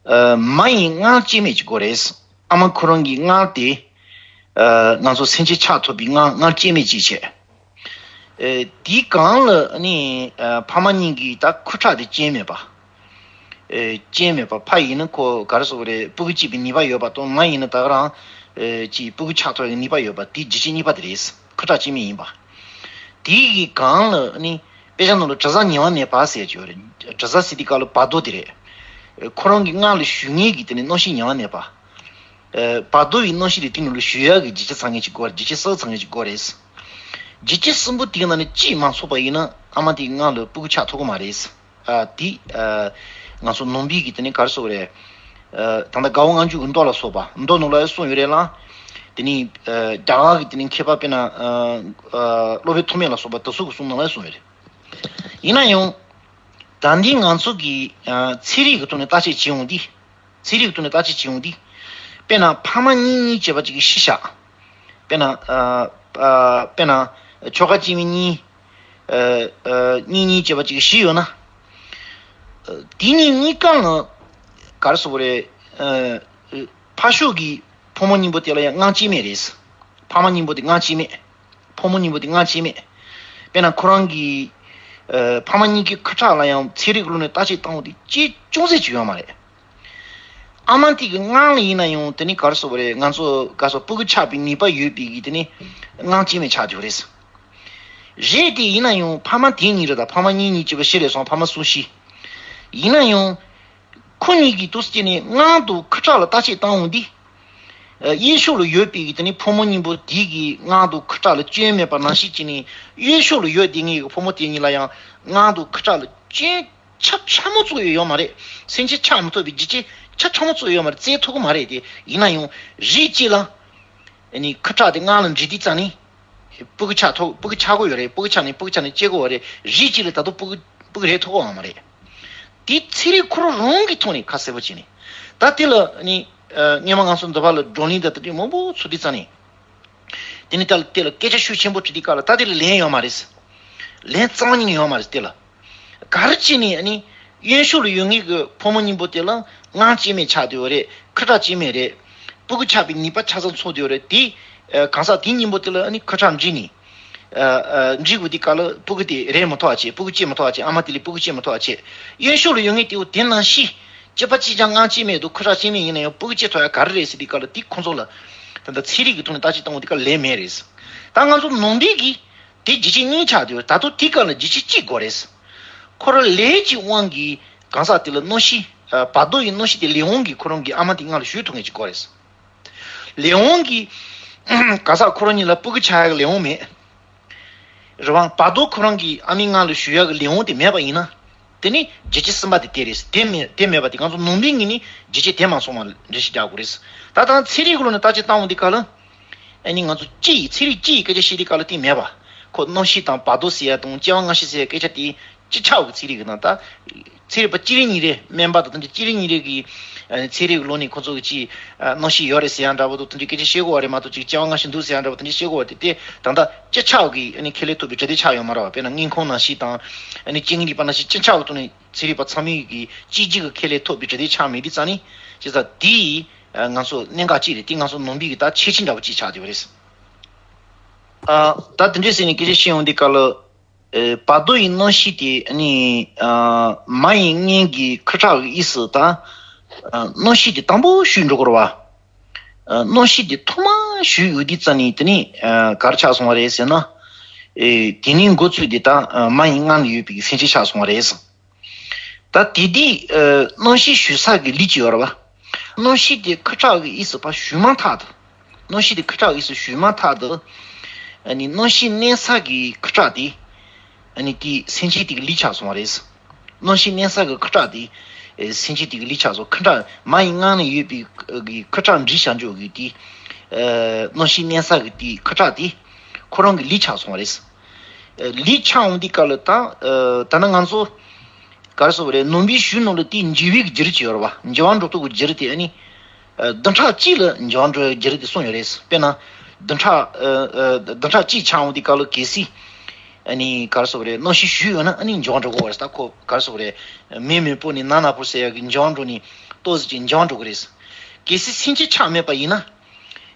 ཨ། མ་ཡི་མངལ་སྐྱེས་མེད་ཅིག་དགོས་རེད། ཨ་མ་ཁོ་རང་གི་མངལ་དེ། ཨ། ང་ཚོ་སེམས་ཅན་ཆགས་ཐུབ་པའི་མངལ་མངལ་སྐྱེས་མེད་ཅིག་བྱས། ཨེ། དེའི་སྒང་ལ་ནི་ཨ། ཕ་མ་གཉིས་ཀྱི་ད་ཁུ་ཁྲག་དེ་སྐྱེས་མེད་པ། ཨེ། སྐྱེས་མེད་པ། ཕ་ཡིན་ན་ཁོ་ག་རེ་ཟེར་དགོས་རེད། སྤུ་གུ་སྐྱེས་པའི་ནུས་པ་ཡོད་པ་དང་། མ་ཡིན་ན་ད་ག་རང་ཨེ། ཅིག་སྤུ་གུ་ཆགས་ཐུབ་པའི་ནུས་པ་ཡོད་པ། དེའི་རྒྱུ་རྐྱེན་གཉིས་པ་དེ་རེད། ཁུ་ཁྲག་སྐྱེས་མེད་ཡིན་པ། དེའི་གི་སྒང་ལ་ནི་དཔེ་ཆ་ནང་ལ་དྲི་ཟ་ཉེ་བར་མེད་པ་ཟེར་གྱི་ཡོད་རེད། དྲི་ཟ་ཟེར་དུས་སྐབས་ལ་བར་དོ་དེ་རེད། ཁོ་རང་གི་མངལ་ལ་བཞུགས་མཁན་གྱི་དེ་ནི་གནམ་གཤིས་ཉེ་བར་མེད་པ། ཨ། བར་དོ་ཡི་གནམ་གཤིས་དེ་དེ་ནང་ལ་བཞུགས་ཡག་གི་རྒྱུ་རྐྱེན་ཚང་མཁན་ཅིག་དགོས་རེད། རྒྱུ་རྐྱེན་གསུམ་ཚང་མཁན་ཅིག་དགོས་རེད། རྒྱུ་རྐྱེན་གསུམ་པོ་དེའི་ནང་ནས་གཅིག་མ་ཚང་བ་ཡིན་ན་ཨ་མ་དེའི་མངལ་ལ་སྤུ་གུ་ཆགས་ཐུབ་ཀྱི་མ་རེད། ཨ། དེ་ཨ། ང་ཚོ་ནང་པའི་གི་དེ་ནི་ག་རེ་ཟེར་དགོས་རེད། ཨ། ད་ལྟ་དགའ་བོ་ལྔ་བཅུ་གི་མདོ་ལ་སོགས་པ། མདོ་ནང་ལ་ཡང་གསུངས་ཡོད་རེད་ལ། དེ་ནི་ཨ། རྒྱ་གར་གྱི་དེ་ནི་མཁས་པ་དཔེར་ན་ཨ། ཨ། སློབ་དཔོན་ཐོགས་མེད་ལ་སོགས་པ་དེ་ཚོ་གི་གསུང་ནང་ལ་ཡང་གསུངས་ཡོད་རེད། ཡིན་ན་ཡང་། ད་འདི་ང་ཚོ་གི་ཨ། ཚན་རིག་གི་ཐོག་ནས་བརྟག་དཔྱད་བྱེད་འོང་དུས། ཚན་རིག་གི་ཐོག་ནས་བརྟག་དཔྱད་བྱེད་འོང་དུས། དཔེར་ན་ཕ་མ་གཉིས་གཉིས་བྱས་པ་ཅིག་གིས་བཞི་བཞག་དཔེར་ན་ཨ། ཨ། དཔེར་ན་ཁྱོ་ག་སྐྱེས་མི་གཉིས། ཨ། ཨ། གཉིས་གཉིས་བྱས་པ་ཅིག་གིས་བཞི་ཡོད་ན། ཨ། དེ་གཉིས་གཉིས་ཀ་ལ་ག་རེ་ཟེར་དགོས་རེད། ཨ། ཕར་ཕྱོགས་ཀྱི་ཕོ་མོ་གཉིས་པོ་དེ་ལ་ཡང་མངལ་སྐྱེས་མེད་རེད། ཕ་མ་གཉིས་པོ་དེ་མངལ་སྐྱེས་མེད། ཕོ་མོ་གཉིས་པོ་དེ་མངལ་སྐྱེས་མེད། དཔེར་ན་ཁོ་རང་གི་ཨ། ཕ་མ་གཉིས་ཀྱི་ཁུ་ཁྲག་ལ་ཡང་ཚན་རིག་ལུགས་ནས་བརྟག་དཔྱད་བཏང་བ་དེ་ཅི་ཅུང་ཟད་ཅིག་ཡོད་མ་རེད། ཨ་མ་དེ་གི་མངལ་ལ་ཡིན་ན་ཡང་དེ་ནི་ག་རེ་ཟེར་དགོས་རེད། ང་ཚོ་ག་ཟེར། སྤུ་གུ་ཆགས་པའི་ནུས་པ་ཡོད་པའི་གི་དེ་ནི་མངལ་སྐྱེས་མེད་ཆགས་ཀྱི་ཡོད་རེད། རེད་དེ་ཡིན་ན་ཡང་ཕ་མ་དེ་གཉིས་རེད། ད་ཕ་མ་གཉིས་གཉིས་བྱས་པ་བཞི་རེད་སོང་། ཕ་མ་གསུམ་བཞི། ཡིན་ན་ཡང་། ཁོ་གཉིས་ཀྱིས་འདུག་སེ་བྱས་ནས་མངལ་དུ་ཁུ་ཁྲག་ལ་བརྟག་དཔྱད་བཏང་འོང་དུས། ཨ། གཡས་ཕྱོགས་ལ་ཡོད་པའི་གི་དེ་ནི་ཕོ་མོ་གཉིས་པོ་དེ་གི་མངལ་དུ་ཁུ་ཁྲག་ལ་སྐྱོན་མེད་པ་ནང་བཞིན་བྱས་ནས་གཡོན་ཕྱོགས་ལ་ཡོད་དེ་ངེད་ཀྱི་ཕོ་མོ་དེ་གཉིས་ལ་ཡང་མངལ་དུ་ཁུ་ཁྲག་ལ་སྐྱོན་ཆ་ཕྲ་མོ་ཙམ་ཡང་ཡོད་མ་རེད། སེམས་ཅན་ཆགས་མི་ཐུབ་པའི་རྒྱུ་རྐྱེན་ཆ་ཕྲ་མོ་ཙམ་ཡང་ཡོད་མ་རེད། བཙལ་ཐུབ་ཀྱི་མ་རེད་དེ། ཡིན་ན་ཡང་རིགས་གཅིག་ལ་ཨ་ནི་ཁུ་ཁྲག་དེ་མངལ་ལ་འདྲེས་དུས་ཙང་ནི། སྤུ་གུ་ཆགས་ཐུབ། སྤུ་གུ་ཆགས་ཀྱི་ཡོད་རེད། སྤུ་གུ་ཆགས་ནས་སྤུ་གུ་ཆགས་ནས་སྐྱེ་གི་ཡོད་རེད། རིགས་གཅིག་ལ་ད་དུང་སྤུ་གུ་སྤུ་གུ་རེག་ཐུབ་ཀྱི་ཡོད་མ་རེད། དེ་ཚན་རིག་ཁོ་རང་རང་གི་ཐོག་ནས་ཁ་གསལ་པོ་བྱས་ནས། ད་དེ་ལ་ནི་ཨ། སྔོན་མ་ང་ཚོ་འདི་པ་ལ་བགྲོ་གླེང་དང་དེ་འདྲའི་མང་པོ་ཚོགས་དུས་ཙང་ནས། དེ་ནི་ད་ལ་དེ་ལ་སྐད་ཆ་ཤུགས་ཆེན་པོ་དྲིས་དུས་སྐབས་ལ་ད་དེ་ལ་ལན་ཡོད་མ་རེད། ལན་རྩ་བ་ཉིད་ནས་ཡོད་མ་རེད་དེ་ལ། ག་རེ་བྱས་ནས་ཨ་ནི་གཡོན་ཕྱོགས་ལ་ཡོད་མཁན་གྱི་ཕོ་མོ་གཉིས་པོ་དེ་ལ་མངལ་སྐྱེས་མེད་ཆགས་བསྡད་ཡོད་རེད། ཁུ་ཁྲག་སྐྱེས་མེད་རེད། སྤུ་གུ་ཆགས་པའི་ནུས་པ་ཆ་ཚང་ཚང་བསྡད་ཡོད་རེད་དེ། ཨ། གང་ཟག་དེ་གཉིས་པོ་དེ་ལ་ཨ་ནི་ཁུ་ཁྲག་འདྲེས་ནས། ཨ། ཨ། འདྲེས་དགོས་དུས་སྐབས་ལ་སྤུ་གུ་དེ་རེག་མི་ཐུབ་པ་བྱས། སྤུ་གུ་སྐྱེ་མི་ཐུབ་པ་བྱས། ཨ་མ་དེ་ལས་སྤུ་གུ་སྐྱེ་མི་ཐུབ་པ་བྱས། གཡོན་ཕྱོགས་ལ་ཡོད་མཁན་དེ་བོ་དེ་ནང་བཞིན། སྐྱེས་པ་གཅིག་ཀྱང་སྔ་སྐྱེས་མེད་དོ། ཁུ་ཁྲག་སྐྱེས་མེད་ཡིན་ན་ཡང་སྤུ་གུ་སྐྱེ་ཐུབ་ཡ་ག་རེ་རེད་ཟེར་དུས་སྐབས་ལ་དེ་ཁོང་ཚོ་ལ་ད་ལྟ་ཚན་རིག་གི་ཐོག་ནས་བརྟག་དཔྱད་བཏང་བ་དེ་ག་ལས་མེད་རེད། ད་ང་ཚོ་ནང་པའི་གི་དེ་རྒྱུ་རྐྱེན་གཉིས་ཆགས་བསྡད་ཡོད། ད་དུང་དེ་ག་ལ་རྒྱུ་རྐྱེན་གཅིག་དགོས་རེད། ཁོ་རང་ལས་ཀྱི་དབང་གིས་གང་ཟག་དེ་ལ་གནོད་གཞི། བར་དོ་ཡི་གནོད་གཞི་དེ་ལས་དབང་གིས་ཁོ་རང་གི་ཨ་མ་དེ་སྔ་ལ་ཞུགས་ཐུབ་མཁན་ཅིག་དགོས་རེད། ལས་དབང་གིས་གང་ཟག་ཁོ་རང་ཉིད་ལ་སྤུ་གུ་ཆགས་ཡག་གི་ལས་དབང་མེད། རེད་བ། བར་དོ་ཁོ་རང་གི་ཨ་མའི་སྔ་ལ་ཞུགས་ཡག་གི་ལས་དབང་དེ་མེད་པ་ཡིན་ན། དེ་ནི་རྒྱུ་རྐྱེན་གསུམ་པ་དེ་དེ་རེད། དེ་མེད་དེ་མེད་པ་དེ་ང་ཚོ་ནང་པའི་ངོས་ནས་རྒྱུ་རྐྱེན་དེ་མ་སོང་བ་འགྲེལ་བཤད་རྒྱག་དགོས་རེད། ད་ལྟ་ཚན་རིག་གི་ལོགས་ནས་བརྟག་དཔྱད་བཏང་བ་འདི་ག་ལ། ཨ་ནི་ང་ཚོ་སྤྱི་ཡི་ཚན་རིག་སྤྱི་ཡི་སྐད་ཆ་བཤད་དུས་སྐབས་ལ་དེ་མེད་པ། ཁོ་གནོད་གཞི་དང་བར་དོ་ཟེར་ཡ་དང་སྐྱེ་བ་སྔ་ཕྱི་ཟེར་ཡ་སྐད་ཆ་དེ་སྤྱི་ཆགས་ཀྱི་ཚན་རིག་གི་ནང་ད། ཚན་རིག་པ་གཅིག་རེ་གཉིས་རེ་སྨན་པ་དང་དེ་འདྲ་གཅིག་རེ་གཉིས་རེ་གིས་ཨ་ནི་ཚན་རིག་གི་ལོགས་ནས་ཁོ་ཚོ་གི་ཅི་ཨ་གནོད་གཞི་ཡོད་རེད་ཟེར་ཡ་འདྲ་པོ་དང་དེ་འདྲའི་སྐད་ཆ་བཤད་གོ་བ་རེད་མ་གཏོགས་ཅིག་སྐྱེ་བ་སྔ་ཕྱི་འདུག་ཟེར་ཡ་འདྲ་པོ་དེ་འདྲ་བཤད་གོ་བ་དེ་དེ་ད་ལྟ་སྤྱི་ཆགས་ཀྱི་ཨ་ནི་ཁེ་ལས་ཐོབ་པའི་གྲུབ་དོན་ཆགས་ཡོད་མ་རེད་བ། དཔེར་ན་དངོས་ཁུངས་ནང་བཞིན་དང་ཨ་ནི་སྐྱེ་དངོས་རིག་པ་ནང་བཞིན་སྤྱི་ཆགས་ཀྱི་ཐོག་ནས་ཚན་རིག་པ་ཚང་མས་ཀྱི་གཅིག་གཅིག་གི་ཁེ་ལས་ཐོབ་པའི་གྲུབ་དོན་ཆགས་མེད་དུས་ཙང་ནི་བྱས་ཙང་དེ་ཨ་ང་ཚོ་གནད་འགག་གཅིག་རེད། དེ་ང་ཚོ་ནང་པའི་གི་ད་ཁྱད་ཆོས་འདྲ་པོ་གཅིག་ཆགས་བསྡད་པ་རེད། ཨ་ད་དེ་འདྲས་ཟེར་ནས་སྐད་ཆ་བཤད་ཡོང་དུས་སྐབས་ལ། ཨེ་བར་དོ་ཡི་གནོད་གཞི་དེ་ནི་ཨ་མ་ཡི་མངལ་གྱི་ཁུ་ཁྲག་གི་དབྱིབས་སུ་དང་། ཨ་གནོད་གཞི་དེ་དང་པོ་ཞུགས་འགྲོ་དགོས་རེད་བ། ཨ་གནོད་གཞི་དེ་ཐོག་མ་ཞུགས་ཡོང་དུས་ཙང་ནི་དེ་ནི་ཨ་ག་རེ་ཆགས་སོང་བ་རེད་ཟེར་ན། ཨེ་དེ་ནི་འགོ་ཚུགས་དེ་ད་ཨ་མ་ཡི་མངལ་ལ་ཡོད་པའི་སེམས་ཅན་ཆགས་སོང་བ་རེད། ད་དེ་དུས་ཨ་གནོད་གཞི་ཞུགས་ས་གི་ལུས་ཅིག་ཡོད་རེད་བ། གནོད་གཞི་དེ་ཁུ་ཁྲག་གི་དབྱིབས་སུ་ཕར་ཞུགས་མ་ཐག་ཏུ། གནོད་གཞི་དེ་ཁུ་ཁྲག་གི་དབྱིབས་སུ་ཞུགས་མ་ཐག་ཏུ། ཨ་ནི་གནོད་གཞི་གནས་ས་གི་ཁུ་ཁྲག་དེ། ཨ་ནི་དེ་སེམས་ཅན་དེ་གི་ལུས་ཆགས་སོང་བ་རེད། གནོད་གཞི་གནས་ས་གི་ཁུ་ཁྲག་དེ། ཨེ་སེམས་ཅན་དེ་གི་ལུས་ཆགས་སོང་། ཁུ་ཁྲག་མ་ཡི་མངལ་ནས་ཡོད་པའི་ཨ་གི་ཁུ་ཁྲག་འབྲི་བྱ་འཇོག་གི་དེ། ཨ་གནོད་གཞི་གནས་ས་གི་དེ་ཁུ་ཁྲག་དེ། ཁོ་རང་གི་ལུས་ཆགས་སོང་བ་རེད། ཨ་ལུས་ཆགས་འོང་དུས་སྐབས་ལ་ད། ཨ་ད་ནི་ང་ཚོ། ག་རེ་ཟེར་བ་རེད། ནང་པའི་གཞུང་ནང་ལ་དེའི་འཇུག་པའི་རྒྱུ་རུ་ཅིག་ཡོད་རེད་བ། འབྱོར་བ་འགྲོ་ཐུབ་ཀྱི་རྒྱུ་རུ་དེ་ཨ་ནི། ཨ་བདུན་ཕྲག་གཅིག་ལ་འབྱོར་བ་འགྲོ་བའི་རྒྱུ་རུ་དེ་གསུངས་ཡོད་རེད། དཔེར་ན། བདུན་ཕྲག་ཨ་ཨ་བདུན་ཕྲག་གཅིག་ཆགས་འོང་དུས་སྐབས་ལ་གལ་སྲིད། ཨ་ནི་ག་རེ་ཟེར་བ་རེད། གནོད་གཞི་ཞུགས་ཡོད་ན་ཨ་ནི་འབྱོར་བ་འགྲོ་དགོས་པ་རེད། ད་ཁོ་ག་རེ་ཟེར་བ་རེད། མེ་མེ་པོ་ནས་ན་ན་པོ་ཟེར་ཡག་གི་འབྱོར་བ་འགྲོ་ནས་ཏོག་ཙམ་ཅིག་འབྱོར་བ་འགྲོ་གི་རེད། གལ་སྲིད་སེམས་ཅན་ཆགས་མེད་པ་ཡིན་ན།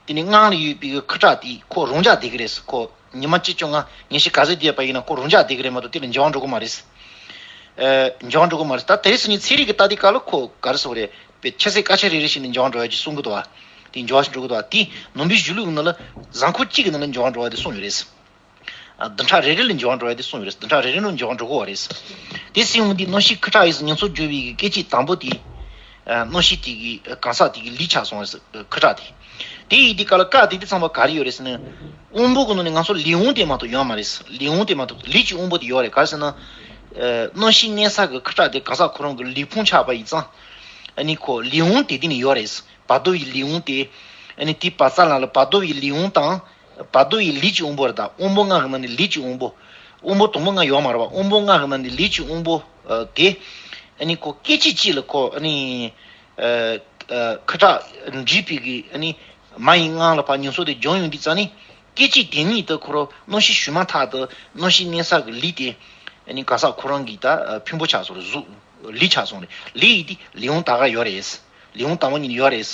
དེ་ནི་མངལ་ལ་ཡོད་པའི་ཁུ་ཁྲག་དེ་ཁོ་རང་འཇགས་བསྡད་ཀྱི་རེད། ཁོ་ཉི་མ་གཅིག་བཅོ་ལྔ་ཉི་ཤུ་ག་ཚོད་བསྡད་པ་ཡིན་ན་ཁོ་རང་འཇགས་བསྡད་ཀྱི་རེད་མ་གཏོགས་དེ་ལ་འབྱོར་བ་འགྲོ་གི་མ་རེད། ཨེ་འབྱོར་བ་འགྲོ་གི་མ་རེད། ད་དེ་རིང་སང་ཉིན་ཚན་རིག་གི་ལྟ་དུས་སྐབས་ལ་ཁོ་ག་རེ་ཟེར་བ་རེད། པའི་ཆུ་ཚོད་སྐར་ཆ་རེ་རེ་བཞིན་ནས་འབྱོར་བ་འགྲོ་ཡ་ཅིག་གསུང་གི་འདུག་བ། དེ་འབྱོར་བ་ཞིག་འགྲོ་གི་འདུག་བ། དེ་ནང་པའི་གཞུང་ལུགས་ནང་ལ་གཟའ་འཁོར་གཅིག་གི་ནང་ལ་འབྱོར་བ་འགྲོ་བ་དེ་གསུངས་ཡོད་རེད། ཨ་བདུན་ཕྲག་རེ་རེ་ལ་འབྱོར་བ་འགྲོ་བ་དེ་གསུངས་ཡོད་རེད། བདུན་ཕྲག་རེ་རེ་ལ་འབྱོར་བ་འགྲོ་གི་ཡོད་རེད། དེ་སྲིད་འོང་དུས་གནོད་གཞི་ཁུ་ཁྲག་ཡིས་མྱོང་ཚོར་བརྗོད་པའི་སྐད་ཅིག་དང་པོ་དེ། ཨ་གནོད་གཞི་དེ་གི་གང་ཟག་དེ་གི་ལུས་ཆགས་སོང་བ་རེད། ཁུ་ཁྲག་དེ། དེ་ཡིན་དུས་སྐབས་ལ་བཀག་དེ་དུས་ཚང་མ་ག་རེ་ཡོད་རེད་ཟེར་ན། དབང་པོ་གི་ནང་ནས་ང་ཚོ་ལུས་དབང་དེ་མ་གཏོགས་ཡོད་མ་རེད། ལུས་དབང་དེ་མ་གཏོགས་ལུས་ཀྱི་དབང་པོ་དེ་ཡོད་རེད། ག་རེ་ཟེར་ན། ཨ་གནོད་གཞི་གནས་ས་གི་ཁུ་ཁྲག་དེ་གང་ཟག་ཁོ་རང་གི་ལུས་ཕུང་ཆགས་པ་ཡིན་ཙང་། ཨ་ནི་ཁོ་ལུས་དབང་དེ་དེ་ནས་ཡོད་རེད། བར་དོ་ཡི་ལུས་དབང་དེ། ཨ་ནི་དེ་བར་མཚམས་ལ་ལ་བར་དོ་ཡི་ལུས་དབང་དང་། བར་དོ་ཡི་ལུས་ཀྱི་དབང་པོ་རེད། ད་དབང་པོ་ལྔ་གི་ནང་ནས་ལུས་ཀྱི་དབང་པོ། དབང་པོ་དང་པོ་ལྔ་ཡོད་མ་རེད་པ། དབང་པོ་ལྔ་གི་ནང་ནས་ལུས་ཀྱི་དབང་པོ་ཨ་དེ། ཨ་ནི་ཁོ་སྐད་ཅིག་གཅིག་ལ་ཁོ་ཨ་ནི་ཨ་ཨ་ཁུ་ཁྲག་འབྲི་བའི་གི་ཨ་ནི་མ་ཡི་མངལ་ལ་ཕར་མྱོང་ཚོར་དེ་འབྱུང་ཡོང་དུས་ཙང་ནི། སྐད་ཅིག་དེ་ཉིད་དུ་ཁོ་རང་གནོད་གཞི་ཞུགས་མ་ཐག་ཏུ་གནོད་གཞི་གནས་ས་གི་ལུས་དེ། ཨ་ནི་གང་ཟག་ཁོ་རང་གི་ད་ཕུང་པོ་ཆགས་སོང་རེད། གཟུགས་ལུས་ཆགས་སོང་རེད། ལུས་ཡིན་དུས་ལུས་དབང་ད་ག་ཡོད་རེད། ལུས་དབང་དང་པོ་ཉིད་ཡོད་རེད།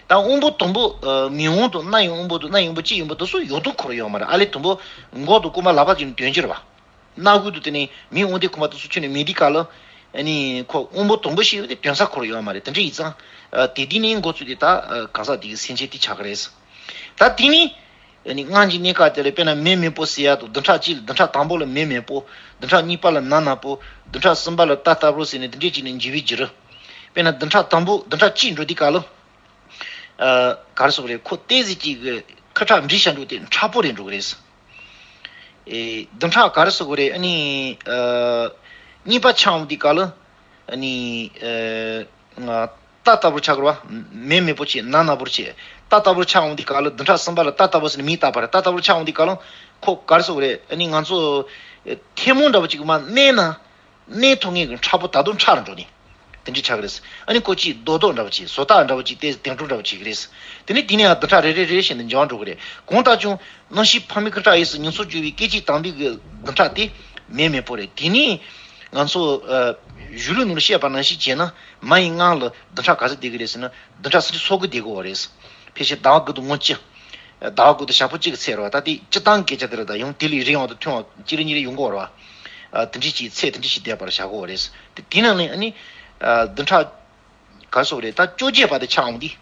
ད་དབང་པོ་དང་པོ་ཨ་མིག་དབང་དང་རྣ་ཡི་དབང་པོ་དང་། རྣ་ཡི་དབང་པོ་ལྕེ་ཡི་དབང་པོ་དེ་ཚོ་ཡོད་དོ་ཁོ་རང་ཡོད་མ་རེད། ཨ་ལས་དང་པོ་མགོ་དང་རྐང་པ་ལག་པ་ཅིག་ནས་དོན་གྱི་རེད་པ། སྣ་ཁུག་ཏུ་དེ་ནས་མིག་དབང་དང་རྐང་པ་དེ་ཚོ་ཁྱོན་ནས་མེད་དུས་སྐབས་ལ། ཨ་ནི་ཁོ་དབང་པོ་དང་པོ་ཞིག་ཡོད་དེ་དོན་ས་ཁོ་རང་ཡོད་མ་རེད། དེ་འདྲ་ཡིན་ཙང་། ཨ་དེ་དུས་ནས་འགོ་བཙུགས་ཏེ་ད་ཨ་གང་ཟག་དེ་གི་སེམས་ཅན་དེ་ཆགས་ཀྱི་རེད། ད་དེ་ནས། ཨ་ནི་སྔར་གྱི་གནས་སྐབས་དེ་ལ་དཔེར་ན་མེ་མེ་པོ་ཟེར་ཡ་དང་། བདུན་ཕྲག་གཅིག་ལ་བདུན་ཕྲག་དང་པོ་ལ་མེ་མེ་པོ། བདུན་ཕྲག་གཉིས་པ་ལ་ན་ན་པོ། བདུན་ཕྲག་གསུམ་པ་ལ་ཏ་ཏ་པོ་ཟེར་ནས་དེ་འདྲས་བྱས་ནས་འཇིག་པའི་རྒྱུ་རུ། དཔེར་ན་བདུན་ཕྲག་དང་པོ་བདུན་ཕྲག་གཅིག་འགྲོ་དུས་སྐབས་ལ། ཨ་ག་རེ་ཟེར་དགོས་རེད། ཁོ་ཏོག་ཙམ་ཅིག་གི་ཁུ་ཁྲག་འབྲི་བྱ་འགྲོ་དེ་མཁྲེགས་པོ་རེད་འགྲོ་གི་རེད། ཨེ་བདུན་ཕྲག་ག་རེ་ཟེར་དགོས་རེད། ཨ་ནི་ཨ་གཉིས་པ་ཆགས་འོང་དུས་སྐབས་ལ། ཨ་ནི་ཨ་ཏ་ཏ་པོར་ཆགས་དགོས་རེད་པ། མེ་མེ་པོ་བྱས། ན་ན་པོར་བྱས། ཏ་ཏ་པོར་ཆགས་འོང་དུས་སྐབས་ལ་བདུན་ཕྲག་གསུམ་པ་ལ་ཏ་ཏ་པོ་ཟེར་ནས་མིང་བཏགས་པ་རེད། ཏ་ཏ་པོར་ཆགས་འོང་དུས་སྐབས་ལ་ཁོ་ག་རེ་ཟེར་དགོས་རེད། ཨ་ནི་ང་ཚོ་ཨེ་ཐལ་མོ་འདྲ་པོ་ཅིག་མར་མནན་ན། མནན་ཐུབ་མཁན་གྱི་མཁྲེགས་པོ་ད་དུང་མཁྲེགས་རུ་འགྲོ་ནས། དེ་འདྲ་ཆགས་ཀྱི་རེད། ཨ་ནི་ཁོ་ཅིག་རྡོག་རྡོག་འདྲ་པོ་ཅིག་བཟོ་ལྟ་འདྲ་པོ་ཅིག་དེ་དེང་དུས་འདྲ་པོ་བྱེད་ཀྱི་རེད། དེ་ནས་དེ་ནས་ཡང་བདུན་ཕྲག་རེ་རེ་རེ་བཞིན་དུ་འབྱོར་འགྲོ་གི་རེད། གང་ལྟར་ཀྱང་གནོད་གཞི་ཕ་མའི་ཁུ་ཁྲག་དབྱིབས་སུ་མྱོང་ཚོར་བྱུང་བའི་སྐད་ཅིག་དང་པོའི་གི་བདུན་ཕྲག་དེ་མེ་མེ་པོ་རེད། དེ་ནས་ང་ཚོ་ཨ་གཞུང་ལུགས་ནང་ལ་བཤད་པ་ནང་བཞིན་བྱས་ན་མ་ཡི་མངལ་ལ་བདུན་ཕྲག་ག་ཚོད་བསྡད་ཀྱི་རེད་ཟེར་ན། བདུན་ཕྲག་སུམ་ཅུ་སོ་དགུ་བསྡད་དགོས་པ་རེད། ཕལ་ཆེར་ཟླ་བ་དགུ་དང་ངོ་བཅུ། ཟླ་བ་དགུ་དང་ཞག་པོ་གཅིག་གི་ཚད་རེད་པ། ད་དེ་སྤྱིར་བཏང་གི་སྐད་ཆ་དེ་རེད། ད་ཡང་དེ་ལས་རིང་བ་དང་ཐུང་བ་གཅིག་རེ་གཉིས་རེ་ཡོང་གི་ཡོད་རེད་པ། ཨ་དེ་འདྲ་ཅིག་ཚད་དེ་འདྲ་ཞིག་བསྡད་པར་བཞག་གི་ཡོད་རེད། དེ་དེ་ནང་ནས་ཨ་ནི་ཨ་བདུན་ཕྲག་ ག་རེ་ཟེར་དགོས་རེད། ད་བཅོ་བརྒྱད་པ་དེ་ཆགས་འོང་དུས།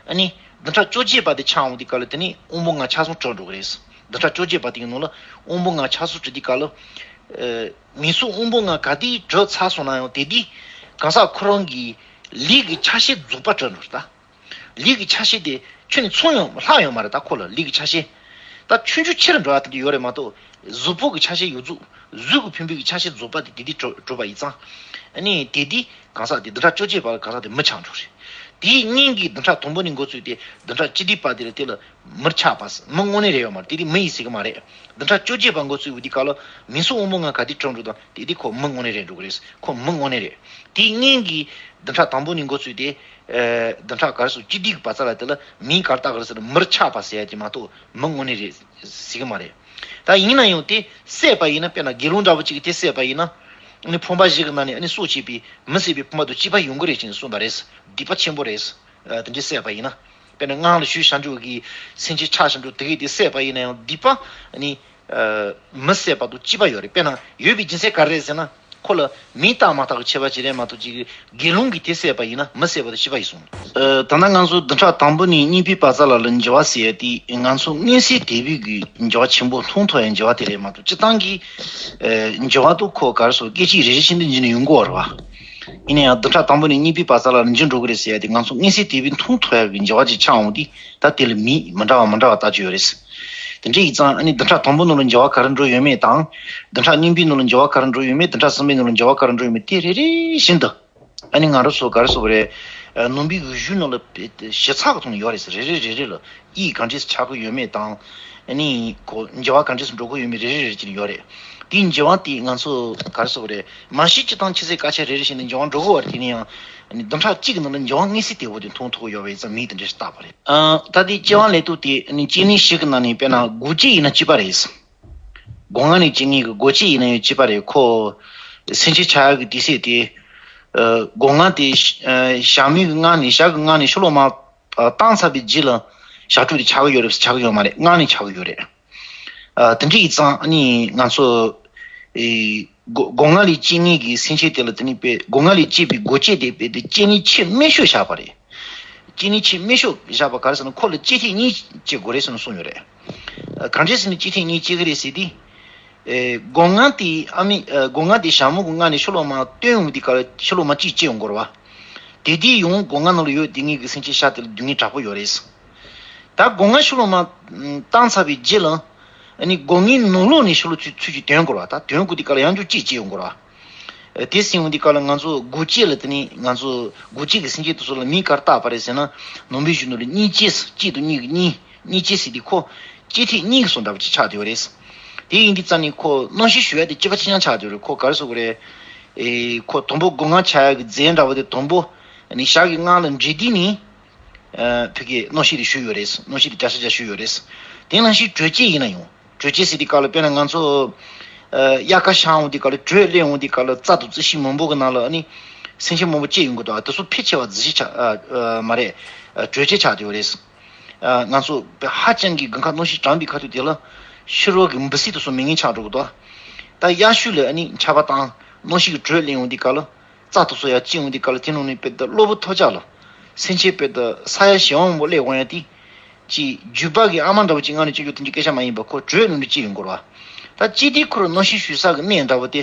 ཨ་ནི་བདུན་ཕྲག་བཅོ་བརྒྱད་པ་དེ་ཆགས་འོང་དུས་སྐབས་ལ་དེ་ནི་དབང་པོ་ལྔ་ཆགས་སོང་གྲུབ་འགྲོ་གི་རེད། བདུན་ཕྲག་བཅོ་བརྒྱད་པ་དེ་གི་ནང་ལ་དབང་པོ་ལྔ་ཆགས་སོང་གྲུབ་དུས་སྐབས་ལ། ཨ། མིང་གཟུགས་དབང་པོ་ལྔ་ག་དུས་གྲུབ་ཚར་སོང་ན་ཡང་དེ་དུས་གང་ཟག་ཁོ་རང་གི་ལུས་ཀྱི་ཆ་ཤས་རྫོགས་པ་གྲུབ་འགྲོ་རེད་ད། ལུས་ཀྱི་ཆ་ཤས་དེ་ཁྱོན་ནས་ཚང་ཡང་ལྷག་ཡོད་མ་རེད་ད། ཁོ་ལ་ལུས་ཀྱི་ཆ་ཤས་ད་ཆུང་ཆུང་ཆེ་རུ་འགྲོ་ཡ་དེ་འདྲ་ཡོད་རེད་མ་གཏོགས། གཟུགས་པོ་གི་ཆ་ཤས་ཡོད་ཚུལ། གཟུགས་ཀྱི་ཕུང་པོའི་གི་ཆ་ཤས་རྫོགས་པ་དེ་དེ་དུས་གྲུབ་གྲུབ་པ་ཡིན་ཙང་། ཨ་ནི་དེ་དུས་གང་ཟག་དེ་བདུན་ཕྲག་བཅོ་བརྒྱད་པ་ལ་གང་ཟག་དེ་མི་ཆགས་འགྲོ་རེད། དེའི་སྔོན་གྱི་བདུན་ཕྲག་དང་པོ་ནས་འགོ་བཙུགས་ཏེ་བདུན་ཕྲག་བཅུ་དྲུག་པ་དེ་ལ་དེ་ལ་མིར་ཆགས་པ། མི་དངོས་གནས་རེད་ཡོད་མ་རེད། དེ་དུས་མི་ཡིན་ཟེར་གི་མ་རེད། བདུན་ཕྲག་བཅོ་བརྒྱད་པ་འགོ་བཙུགས་པའི་དུས་སྐབས་ལ་མིང་གཟུགས་དབང་པོ་ལྔ་ག་དུས་གྲུབ་འགྲོ་དང་དེ་དུས་ཁོ་མི་དངོས་གནས་རེད་འགྲོ་གི་རེད། ཁོ་མི་དངོས་གནས་རེད། དེའི་སྔོན་གྱི་བདུན་ཕྲག་དང་པོ་ནས་འགོ་བཙུགས་ཏེ། ཨ། བདུན་ཕྲག་ག་རེ་ཟེར། བཅུ་དྲུག་གི་བར་མཚམས་ལ་དེ་ལ་མིང་ག་རེ་བཏགས་གི་རེད་ཟེར་ན་མིར་ཆགས་པ་ཟེར་ཡ་དེ་མ་གཏོགས་མི་དངོས་གནས་རེད་ཟེར་གི་མ་རེད། ད་ཡིན་ན་ཡང་དེ་བསད་པ་ཡིན་ན། དཔེར་ན་དགེ་སློང་འདྲ་བོ་ཅིག་གིས་དེ་བསད་པ་ཡིན་ན། ཨ་ནི་ཕོངས་པ་བཞི་གི་ནང་ནས་ཨ་ནི་སྲོག་བཅད་པའི་མི་བསད་པའི་ཕོངས་པ་དང་བཅས་པ་ཡོང་གི་རེད་ཅེས་གསུངས་པ་རེད། སྡིག་པ་ཆེན་པོ་རེད། ཨ། དེ་འདྲའི་བསད་པ་ཡིན་ན། དཔེར་ན་སྔགས་ལ་ཞུགས་བྱང་ཆུབ་ཀྱི་སེམས་ཅན་ཆགས་བྱང་ཆུབ་དེ་གས་དེ་བསད་པ་ཡིན་ན་ཡང་སྡིག་པ་ཨ་ནི། ཨ། མི་བསད་པ་དང་བཅས་པ་ཡོད་རེད། དཔེར་ན་ཡོད་པའི་རྒྱུ་མཚན་ག་རེ་རེད་ཟེར་ན། ཁོ་ལ་མིང་བཏགས་མ་བཏགས་ཀྱི་ཁྱད་པར་ཅིག་རེད་མ་གཏོགས། ཅིག་དགེ་སློང་གིས་དེ་བསད་པ་ཡིན་ན་མི་བསད་པ་དང་བཅས་པ་ཡིན་གསུངས། ཨ། ད་ལྟ་ང་ཚོ་བདུན་ཕྲག་དང་པོ་ནས་གཉིས་པའི་བར་མཚམས་ལ་ལ་འགྱུར་བ་ཟེར་ཡ་དེ་ང་ཚོ་མངོན་གསལ་དོད་པོའི་གི་འགྱུར་བ་ཆེན་པོ་མཐོང་ཐུབ་ཡ་འགྱུར་བ་དེ་རེད་མ་གཏོགས། སྤྱིར་བཏང་གི། ཨ། འགྱུར་བ་དེ་ཁོ་ག་རེ་ཟེར། སྐད་ཅིག་རེ་རེ་བཞིན་དུ་འགྱུར་ནས་ཡོང་གི་ཡོད་རེད་བ། ཡིན་ན་ཡང་བདུན་ཕྲག་དང་པོ་ནས་གཉིས་པའི་བར་མཚམས་ལ་འགྱུར་འགྲོ་གི་རེད་ཟེར་ཡ་དེ་ང་ཚོ་མངོན་གསལ་དོད་པོས་མཐོང་ཐུབ་ཡ་གི་འགྱུར་བ་ཅིག་ཆགས་འོང་དུས། ད་དེ་ལ་མིང་མི་འདྲ་བ་མི་འདྲ་བ་བཏགས་ཀྱི་ཡོད་རེད། དེ་འདྲ་ཡིན་ཙང་ཨ་ནི་བདུན་ཕྲག་དང་པོ་ནང་ལ་འགྱུར་བ་ག་རེ་འགྲོ་ཡོད་མེད་དང་། བདུན་ཕྲག་གཉིས་པའི་ནང་ལ་འགྱུར་བ་ག་རེ་འགྲོ་ཡོད་མེད། བདུན་ཕྲག་གསུམ་པའི་ནང་ལ་འགྱུར་བ་ག་རེ་འགྲོ་ཡོད་མེད། དེ་རེ་རེ་བཞིན་དུ་ཨ་ནི་ང་རང་ཚོ་ག་རེ་ཟེར་དགོས་རེད། ཨ། ནང་པའི་གི་གཞུང་ནང་ལ་ཞིབ་ཚགས་ཀྱི་ཐོག་ནས་ཡོད་རེད་ཟེར། རེ་རེ་རེ་རེ་ལ་ཡིད་གང་འདྲས་སུ་ཆགས་ཀྱི་ཡོད་མེད་དང་། ཨ་ནི་ཁོ་འགྱུར་བ་གང་འདྲས་སུ་འགྲོ་གི་ཡོད་མེད་རེ་རེ་རེ་བྱས་ནས་ཡོད་རེད། དེའི་འགྱུར་བ་དེ་ང་ཚོ་ག་རེ་ཟེར་དགོས་རེད། མ་གཞི་སྤྱིར་བཏང་ཆུ་ཚོད་སྐར་ཆ་རེ་རེ་བཞིན་དུ་འགྱུར་བ་འགྲོ་གི་ཡོད་རེད། དེ་ནས་ཡང་ཨ་ནི་བདུན་ཕྲག་གཅིག་གི་ནང་ལ་འགྱུར་བ་མངོན་གསལ་དོད་པོ་དེ་མཐོང་ཐུབ་ཀྱི་ཡོད་པ་ཡིན་ཙང་མིང་དེ་འདྲ་ཞིག་བཏགས་པ་རེད། ཨ། ད་ལྟའི་སྐྱེ་བ་ལེན་སྟངས་དེ་ནི་སྐྱེ་གནས་བཞི་གི་ནང་ནས་དཔེར་ན་སྒོ་འབྱེད་ཡིན་ན་གཅིག་པ་རེད། སྒོ་ང་ནས་སྐྱེ་མཁན་གྱི་སྒོ་འབྱེད་ཡིན་ན་ཡང་གཅིག་པ་རེད། ཁོ་སེམས་ཅན་ཆགས་ཡག་གི་དུས་ཚོད་དེ། ཨ། སྒོ་ང་དེ་ཨ་ཞྭ་མོའི་གི་མངལ་ནས། བྱ་གི་མངལ་ནས་ཕྱི་ལོགས་མར་བཏང་ཚར་བའི་རྗེས་ལ་བྱ་ཕྲུག་དེ་ཆགས་ཀྱི་ཡོད་རེད་ཟེར། ཆགས་ཀྱི་ཡོད་མ་རེད། མངལ་ནས་ཆགས་ཀྱི་ཡོད་རེད། ཨ། དེ་འདྲ་ཡིན་ཙང་ཨ་ནི་ང་ཚོ། ཨེ། སྒོ་སྒོ་ང་ལས་སྐྱེ་མཁན་གྱི་སེམས་ཅན་དེ་ལ་དེ་ནི་དཔེ་སྒོ་ང་ལས་སྐྱེས་པའི་སྒོ་འབྱེད་དེ་དཔེ་དེ་སྐྱེ་གནས་ཆེས་དམན་ཤོས་བཞག་པ་རེད། སྐྱེ་གནས་ཆེས་དམན་ཤོས་བཞག་པ་ག་རེ་ཟེར་ན། ཁོ་ལ་སྐྱེ་ཐེངས་གཉིས་སྐྱེ་དགོས་རེད་ཟེར་ནས་གསུངས་ཡོད་རེད། ཨ། གང་འདྲས་ཟེར་ན་སྐྱེ་ཐེངས་གཉིས་སྐྱེ་གི་རེད་ཟེར་དུས། ཨེ། སྒོ་ང་དེ་ཨ་མི། ཨ། སྒོ་ང་དེ་ཞྭ་མོ་གི་མངལ་ནས་ཕྱི་ལོགས་མར་བཏོན་ཡོང་དུས་སྐབས་ལ་ཕྱི་ལོགས་མར་གཅིག་སྐྱེ་ཡོང་དགོས་རེད་བ། དེ་དུས་ཡང་སྒོ་ང་ནང་ལ་ཡོད་དེ་ངེད་ཀྱི་སེམས་ཅན་ཤ་དེ་ལ་སྡུག་བསྔལ་དྲག་པོ་ཡོད་རེད། ད་སྒོ་ང་ཕྱི་ལོགས་མར་བཏང་ཚར་བའི་རྗེས་ལ། ཨ་ནི་སྒོ་ངའི་ནང་ལོགས་ནས་ཕྱི་ལོགས་ཚུར་ཚུར་ཅིག་དོན་དགོས་རེད་བ། ད་དོན་དགོས་དུས་སྐབས་ལ་ཡང་བསྐྱར་གཅིག་སྐྱེ་ཡོང་དགོས་རེད་བ། དེ་ཟིན་ཡོང་དུས་སྐབས་ལ་ང་ཚོ་སྒོ་འབྱེད་ལ་དེ་ནི་ང་ཚོ་སྒོ་འབྱེད་ཀྱི་སེམས་ཅན་དེ་ཚོ་ལ་མིང་ག་རེ་བཏགས་པ་རེད་ཟེར་ན། ནང་པའི་གཞུང་ནང་ལ་གཉིས་སྐྱེས། གཅིག་དང་གཉིས་ཀྱི་གཉིས། གཉིས་སྐྱེས་ཟེར་དུས་ཁོ་སྐྱེ་ཐེངས་གཉིས་ཀྱི་བཟོ་འདྲ་བོ་ཅིག་ཆགས་བསྡད་ཡོད་རེད། དེ་ཡིན་དུས་ཙང་ནི་ཁོ་གནམ་གཤིས་ཞུ་ཡ་དེ་གཅིག་པ་གཅིག་རྐྱང་ཆགས་བསྡད་ཡོད་རེད། ཁོ་ག་རེ་ཟེར་དགོས་རེད། ཨེ། ཁོ་དང་པོ་སྒོ་ང་ཆགས་ཡ་གི་རྫས་འདྲ་བོ་དེ་དང་པོ་ནི་བྱ་གི་མངལ་ལ་འདྲེས་དུས་ནི། ཨ། ཕ་གིའི་གནམ་གཤིས་དེ་ཞུ་ཡོད་རེད། གནམ་གཤིས་དེ་བརྒྱ་ཆ་བརྒྱ་ཞུ་ཡོད་རེད། དེ་ནང་བཞིན་དྲོད་སྐྱེད་ཡིན་ན་ཡང་། དྲོད་སྐྱེད་ཟེར་དུས་སྐབས་ལ་དཔེར་ན་ང་ཚོ། ཨ། དབྱར་ཁ་ཤར་འོང་དུས་སྐབས་ལ་དྲོད་སླེབས་འོང་དུས་སྐབས་ལ་རྩྭ་དང་རྩི་ཤིང་མང་པོ་གི་ནང་ལ་ཨ་ནི་སེམས་ཅན་མང་པོ་སྐྱེ་ཡོང་གི་འདུག། ཨ། དེ་ཚོ་ཕལ་ཆེ་བ་རྫི་ཤིང་ཆགས། ཨ། ཨ། མ་རེད། ཨ། དྲོད་སྐྱེད་ཆགས་བསྡད་ཡོད་རེད། ཨ། ང་ཚོ་ཧ་ཅང་གི་དགུན་ཁ་གནམ་གཤིས་གྲང་བའི་ཁ་ཐུག་དེ་ལ་ཕྱི་རོལ་གྱི་འབུ་སྲིན་དེ་ཚོ་མེད་མཁན་ཆགས་འགྲོ་གི་འདུག། ད་དབྱར་ཆོས་ལ་ཨ་ནི་ཆར་པ་དང་གནམ་གཤིས་ཀྱི་དྲོད་སླེབས་འོང་དུས་སྐབས་ལ། རྩྭ་དེ་ཚོ་ཡར་སྐྱེ་འོང་དུས་སྐབས་ལ་དེ་ནང་ནས་དཔེ་ད་གློ་བུར་ཐོལ་རྒྱག་ལ། སེམས་ཅན་དཔེ་ད་ས་ཡ་གཞན་མང་པོ་སླེབས་འོང་ཡ་དེ། ཅིག་རྒྱུད་པ་གི་ཨ་མ་འདྲ་བོ་ཅིག་མངལ་ནས་སྐྱེ་རྒྱུ་དེ་འདྲའི་སྐད་ཆ་མ་ཡིན་པ་ཁོ་དྲོད་ནང་ནས་སྐྱེ་ཡོང་གི་རེད་བ། ད་སྐྱེ་དུས་ཁོ་རང་གནམ་གཤིས་ཞུ་ས་གི་གནས་འདྲ་བོ་དེ།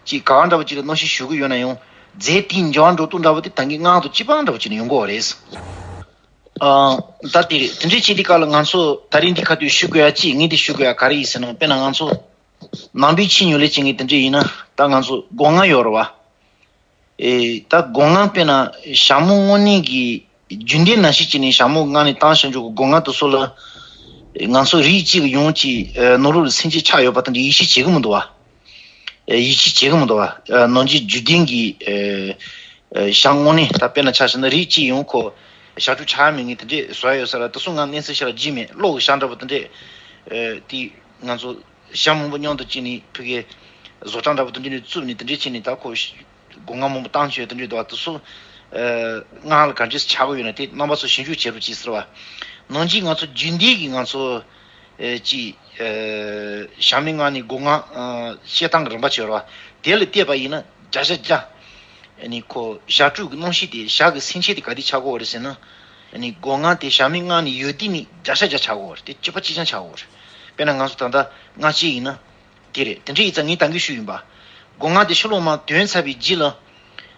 ཅིག་ག་བ་འདྲ་བོ་ཅིག་ལ་གནམ་གཤིས་ཞུ་གི་ཡོད་ན་ཡང་། རྫས་དེའི་འགྱུར་བ་འགྲོ་སྟངས་འདྲ་བོ་དེ་ད་གིན་མངལ་དང་གཅིག་པ་འདྲ་བོ་ཅིག་ནས་ཡོང་གི་ཡོད་རེད། ཨ། ད་དེ་རེད། དེ་འདྲའི་བྱེད་དུས་སྐབས་ལ་ང་ཚོ་ད་རིང་འདི་ཁ་ཐུག་ཞུ་དགོས་ཡ་གཅིག་ངས་དེ་ཞུ་དགོས་ཡ་ག་རེ་ཡིན་ཟེར་ན། དཔེར་ན་ང་ཚོ་ནང་པའི་ཆོས་ཉམས་ལེན་བྱེད་མཁན་དེ་འདྲ་ཡིན་ན། ད་ང་ཚོ་སྒོ་ང་ཡོད་རེད་བ། ཨེ། ད་སྒོ་ང་དཔེར་ན་ཞྭ་མོ་དངོས་གནས་ཀྱི་རྒྱུན་ལྡན་ནང་བཞིན་བྱས་ནས་ཞྭ་མོ་མངལ་ནས་བཏང་བྱས་འཇོག་གི་སྒོ་ང་དེ་ཚོ་ལ། ང་ཚོ་རིགས་གཅིག་གི་ཡོངས་ཀྱི་ནང་ལོགས་ལ་སེམས་ཅན་ཆགས་ཡོད་པ་དེ་འདྲ་ཡིད་ཆེས་བྱེད་གི་མི་འདུག་བ། ཡིད་ཆེས་བྱེད་གི་མི་འདུག་བ། ནང་ཆོས་རྒྱུད་ལྡན་གྱི་ཞྭ་དངོས་གནས་ད་དཔེར་ན་ཆ་བཞག་ན་རིགས་གཅིག་ཡོངས་ཁོ་བྱ་ཕྲུག་ཆགས་མེད་མཁན་དེ་འདྲས་བཟོ་ཡ་ཡོད་ས་ར། དེ་ཚོ་ང་གནས་ཚུལ་ཞིག་ལ་བརྗེད་མེད། གློག་གི་ཞྭ་འདྲ་པོ་དེ་འདྲས། དེ་ང་ཚོ་ཞྭ་མང་པོ་མཉམ་དུ་བཅུག་ནས་ཕ་གིའི་བཟོ་གྲྭ་འདྲ་པོ་དེ་འདྲས་ནས་བཙུགས་ནས་དེ་འདྲས་བྱས་ནས། ད་ཁོ་སྒོ་ང་མང་པོ་བཏང་བྱས་དེ་འདྲས་འདུག་བ། དེ་ཚོ་མངལ་ལ་ག་འདྲས་ཆགས་ཀྱི་ཡོད་ན་དེ་རྣམ་པ་ཚོ་ཞིབ་འཇུག་བྱེད་རོགས་གྱིས་ཟེར་བ། ནང་བཞིན་ང་ཚོ་རྒྱུན་ལྡན་གྱི་ང་ཚོ་ཅིག་ཞྭ་མོའི་མངལ་ནས་སྒོ་ང་སྐྱེ་སྟངས་ཀྱི་རིམ་པ་བྱས་རོགས། དེ་ལ་བལྟས་པ་ཡིན་ན་བརྒྱ་ཆ་བརྒྱ། ཨ་ནི་ཁོ་ཞབས་བྲོ་གི་རྣམ་ཤེས་དེ་ཞབས་ཀྱི་སེམས་ཅན་དེ་ག་དེ་ཆགས་ཀྱི་ཡོད་རེད་ཟེར་ན། ཨ་ནི་སྒོ་ང་དེ་ཞབས་མའི་མངལ་ནས་ཡོད་དུས་ནས་བརྒྱ་ཆ་བརྒྱ་ཆགས་ཀྱི་ཡོད་རེད། དེ་གཅིག་པ་གཅིག་རྐྱང་ཆགས་ཀྱི་ཡོད་རེད། དཔེར་ན་ང་ཚོ་ད་ལྟ་མངལ་སྐྱེས་ཡིན་ན། དེ་རེད། དེ་འདྲ་ཡིན་ཙང་ངས་ད་གིན་ཞུས་ཡིན་པ། སྒོ་ང་དེ་ཕྱི་ལོགས་མར་ཐོན་ཚར་བའི་རྗེས་ལ།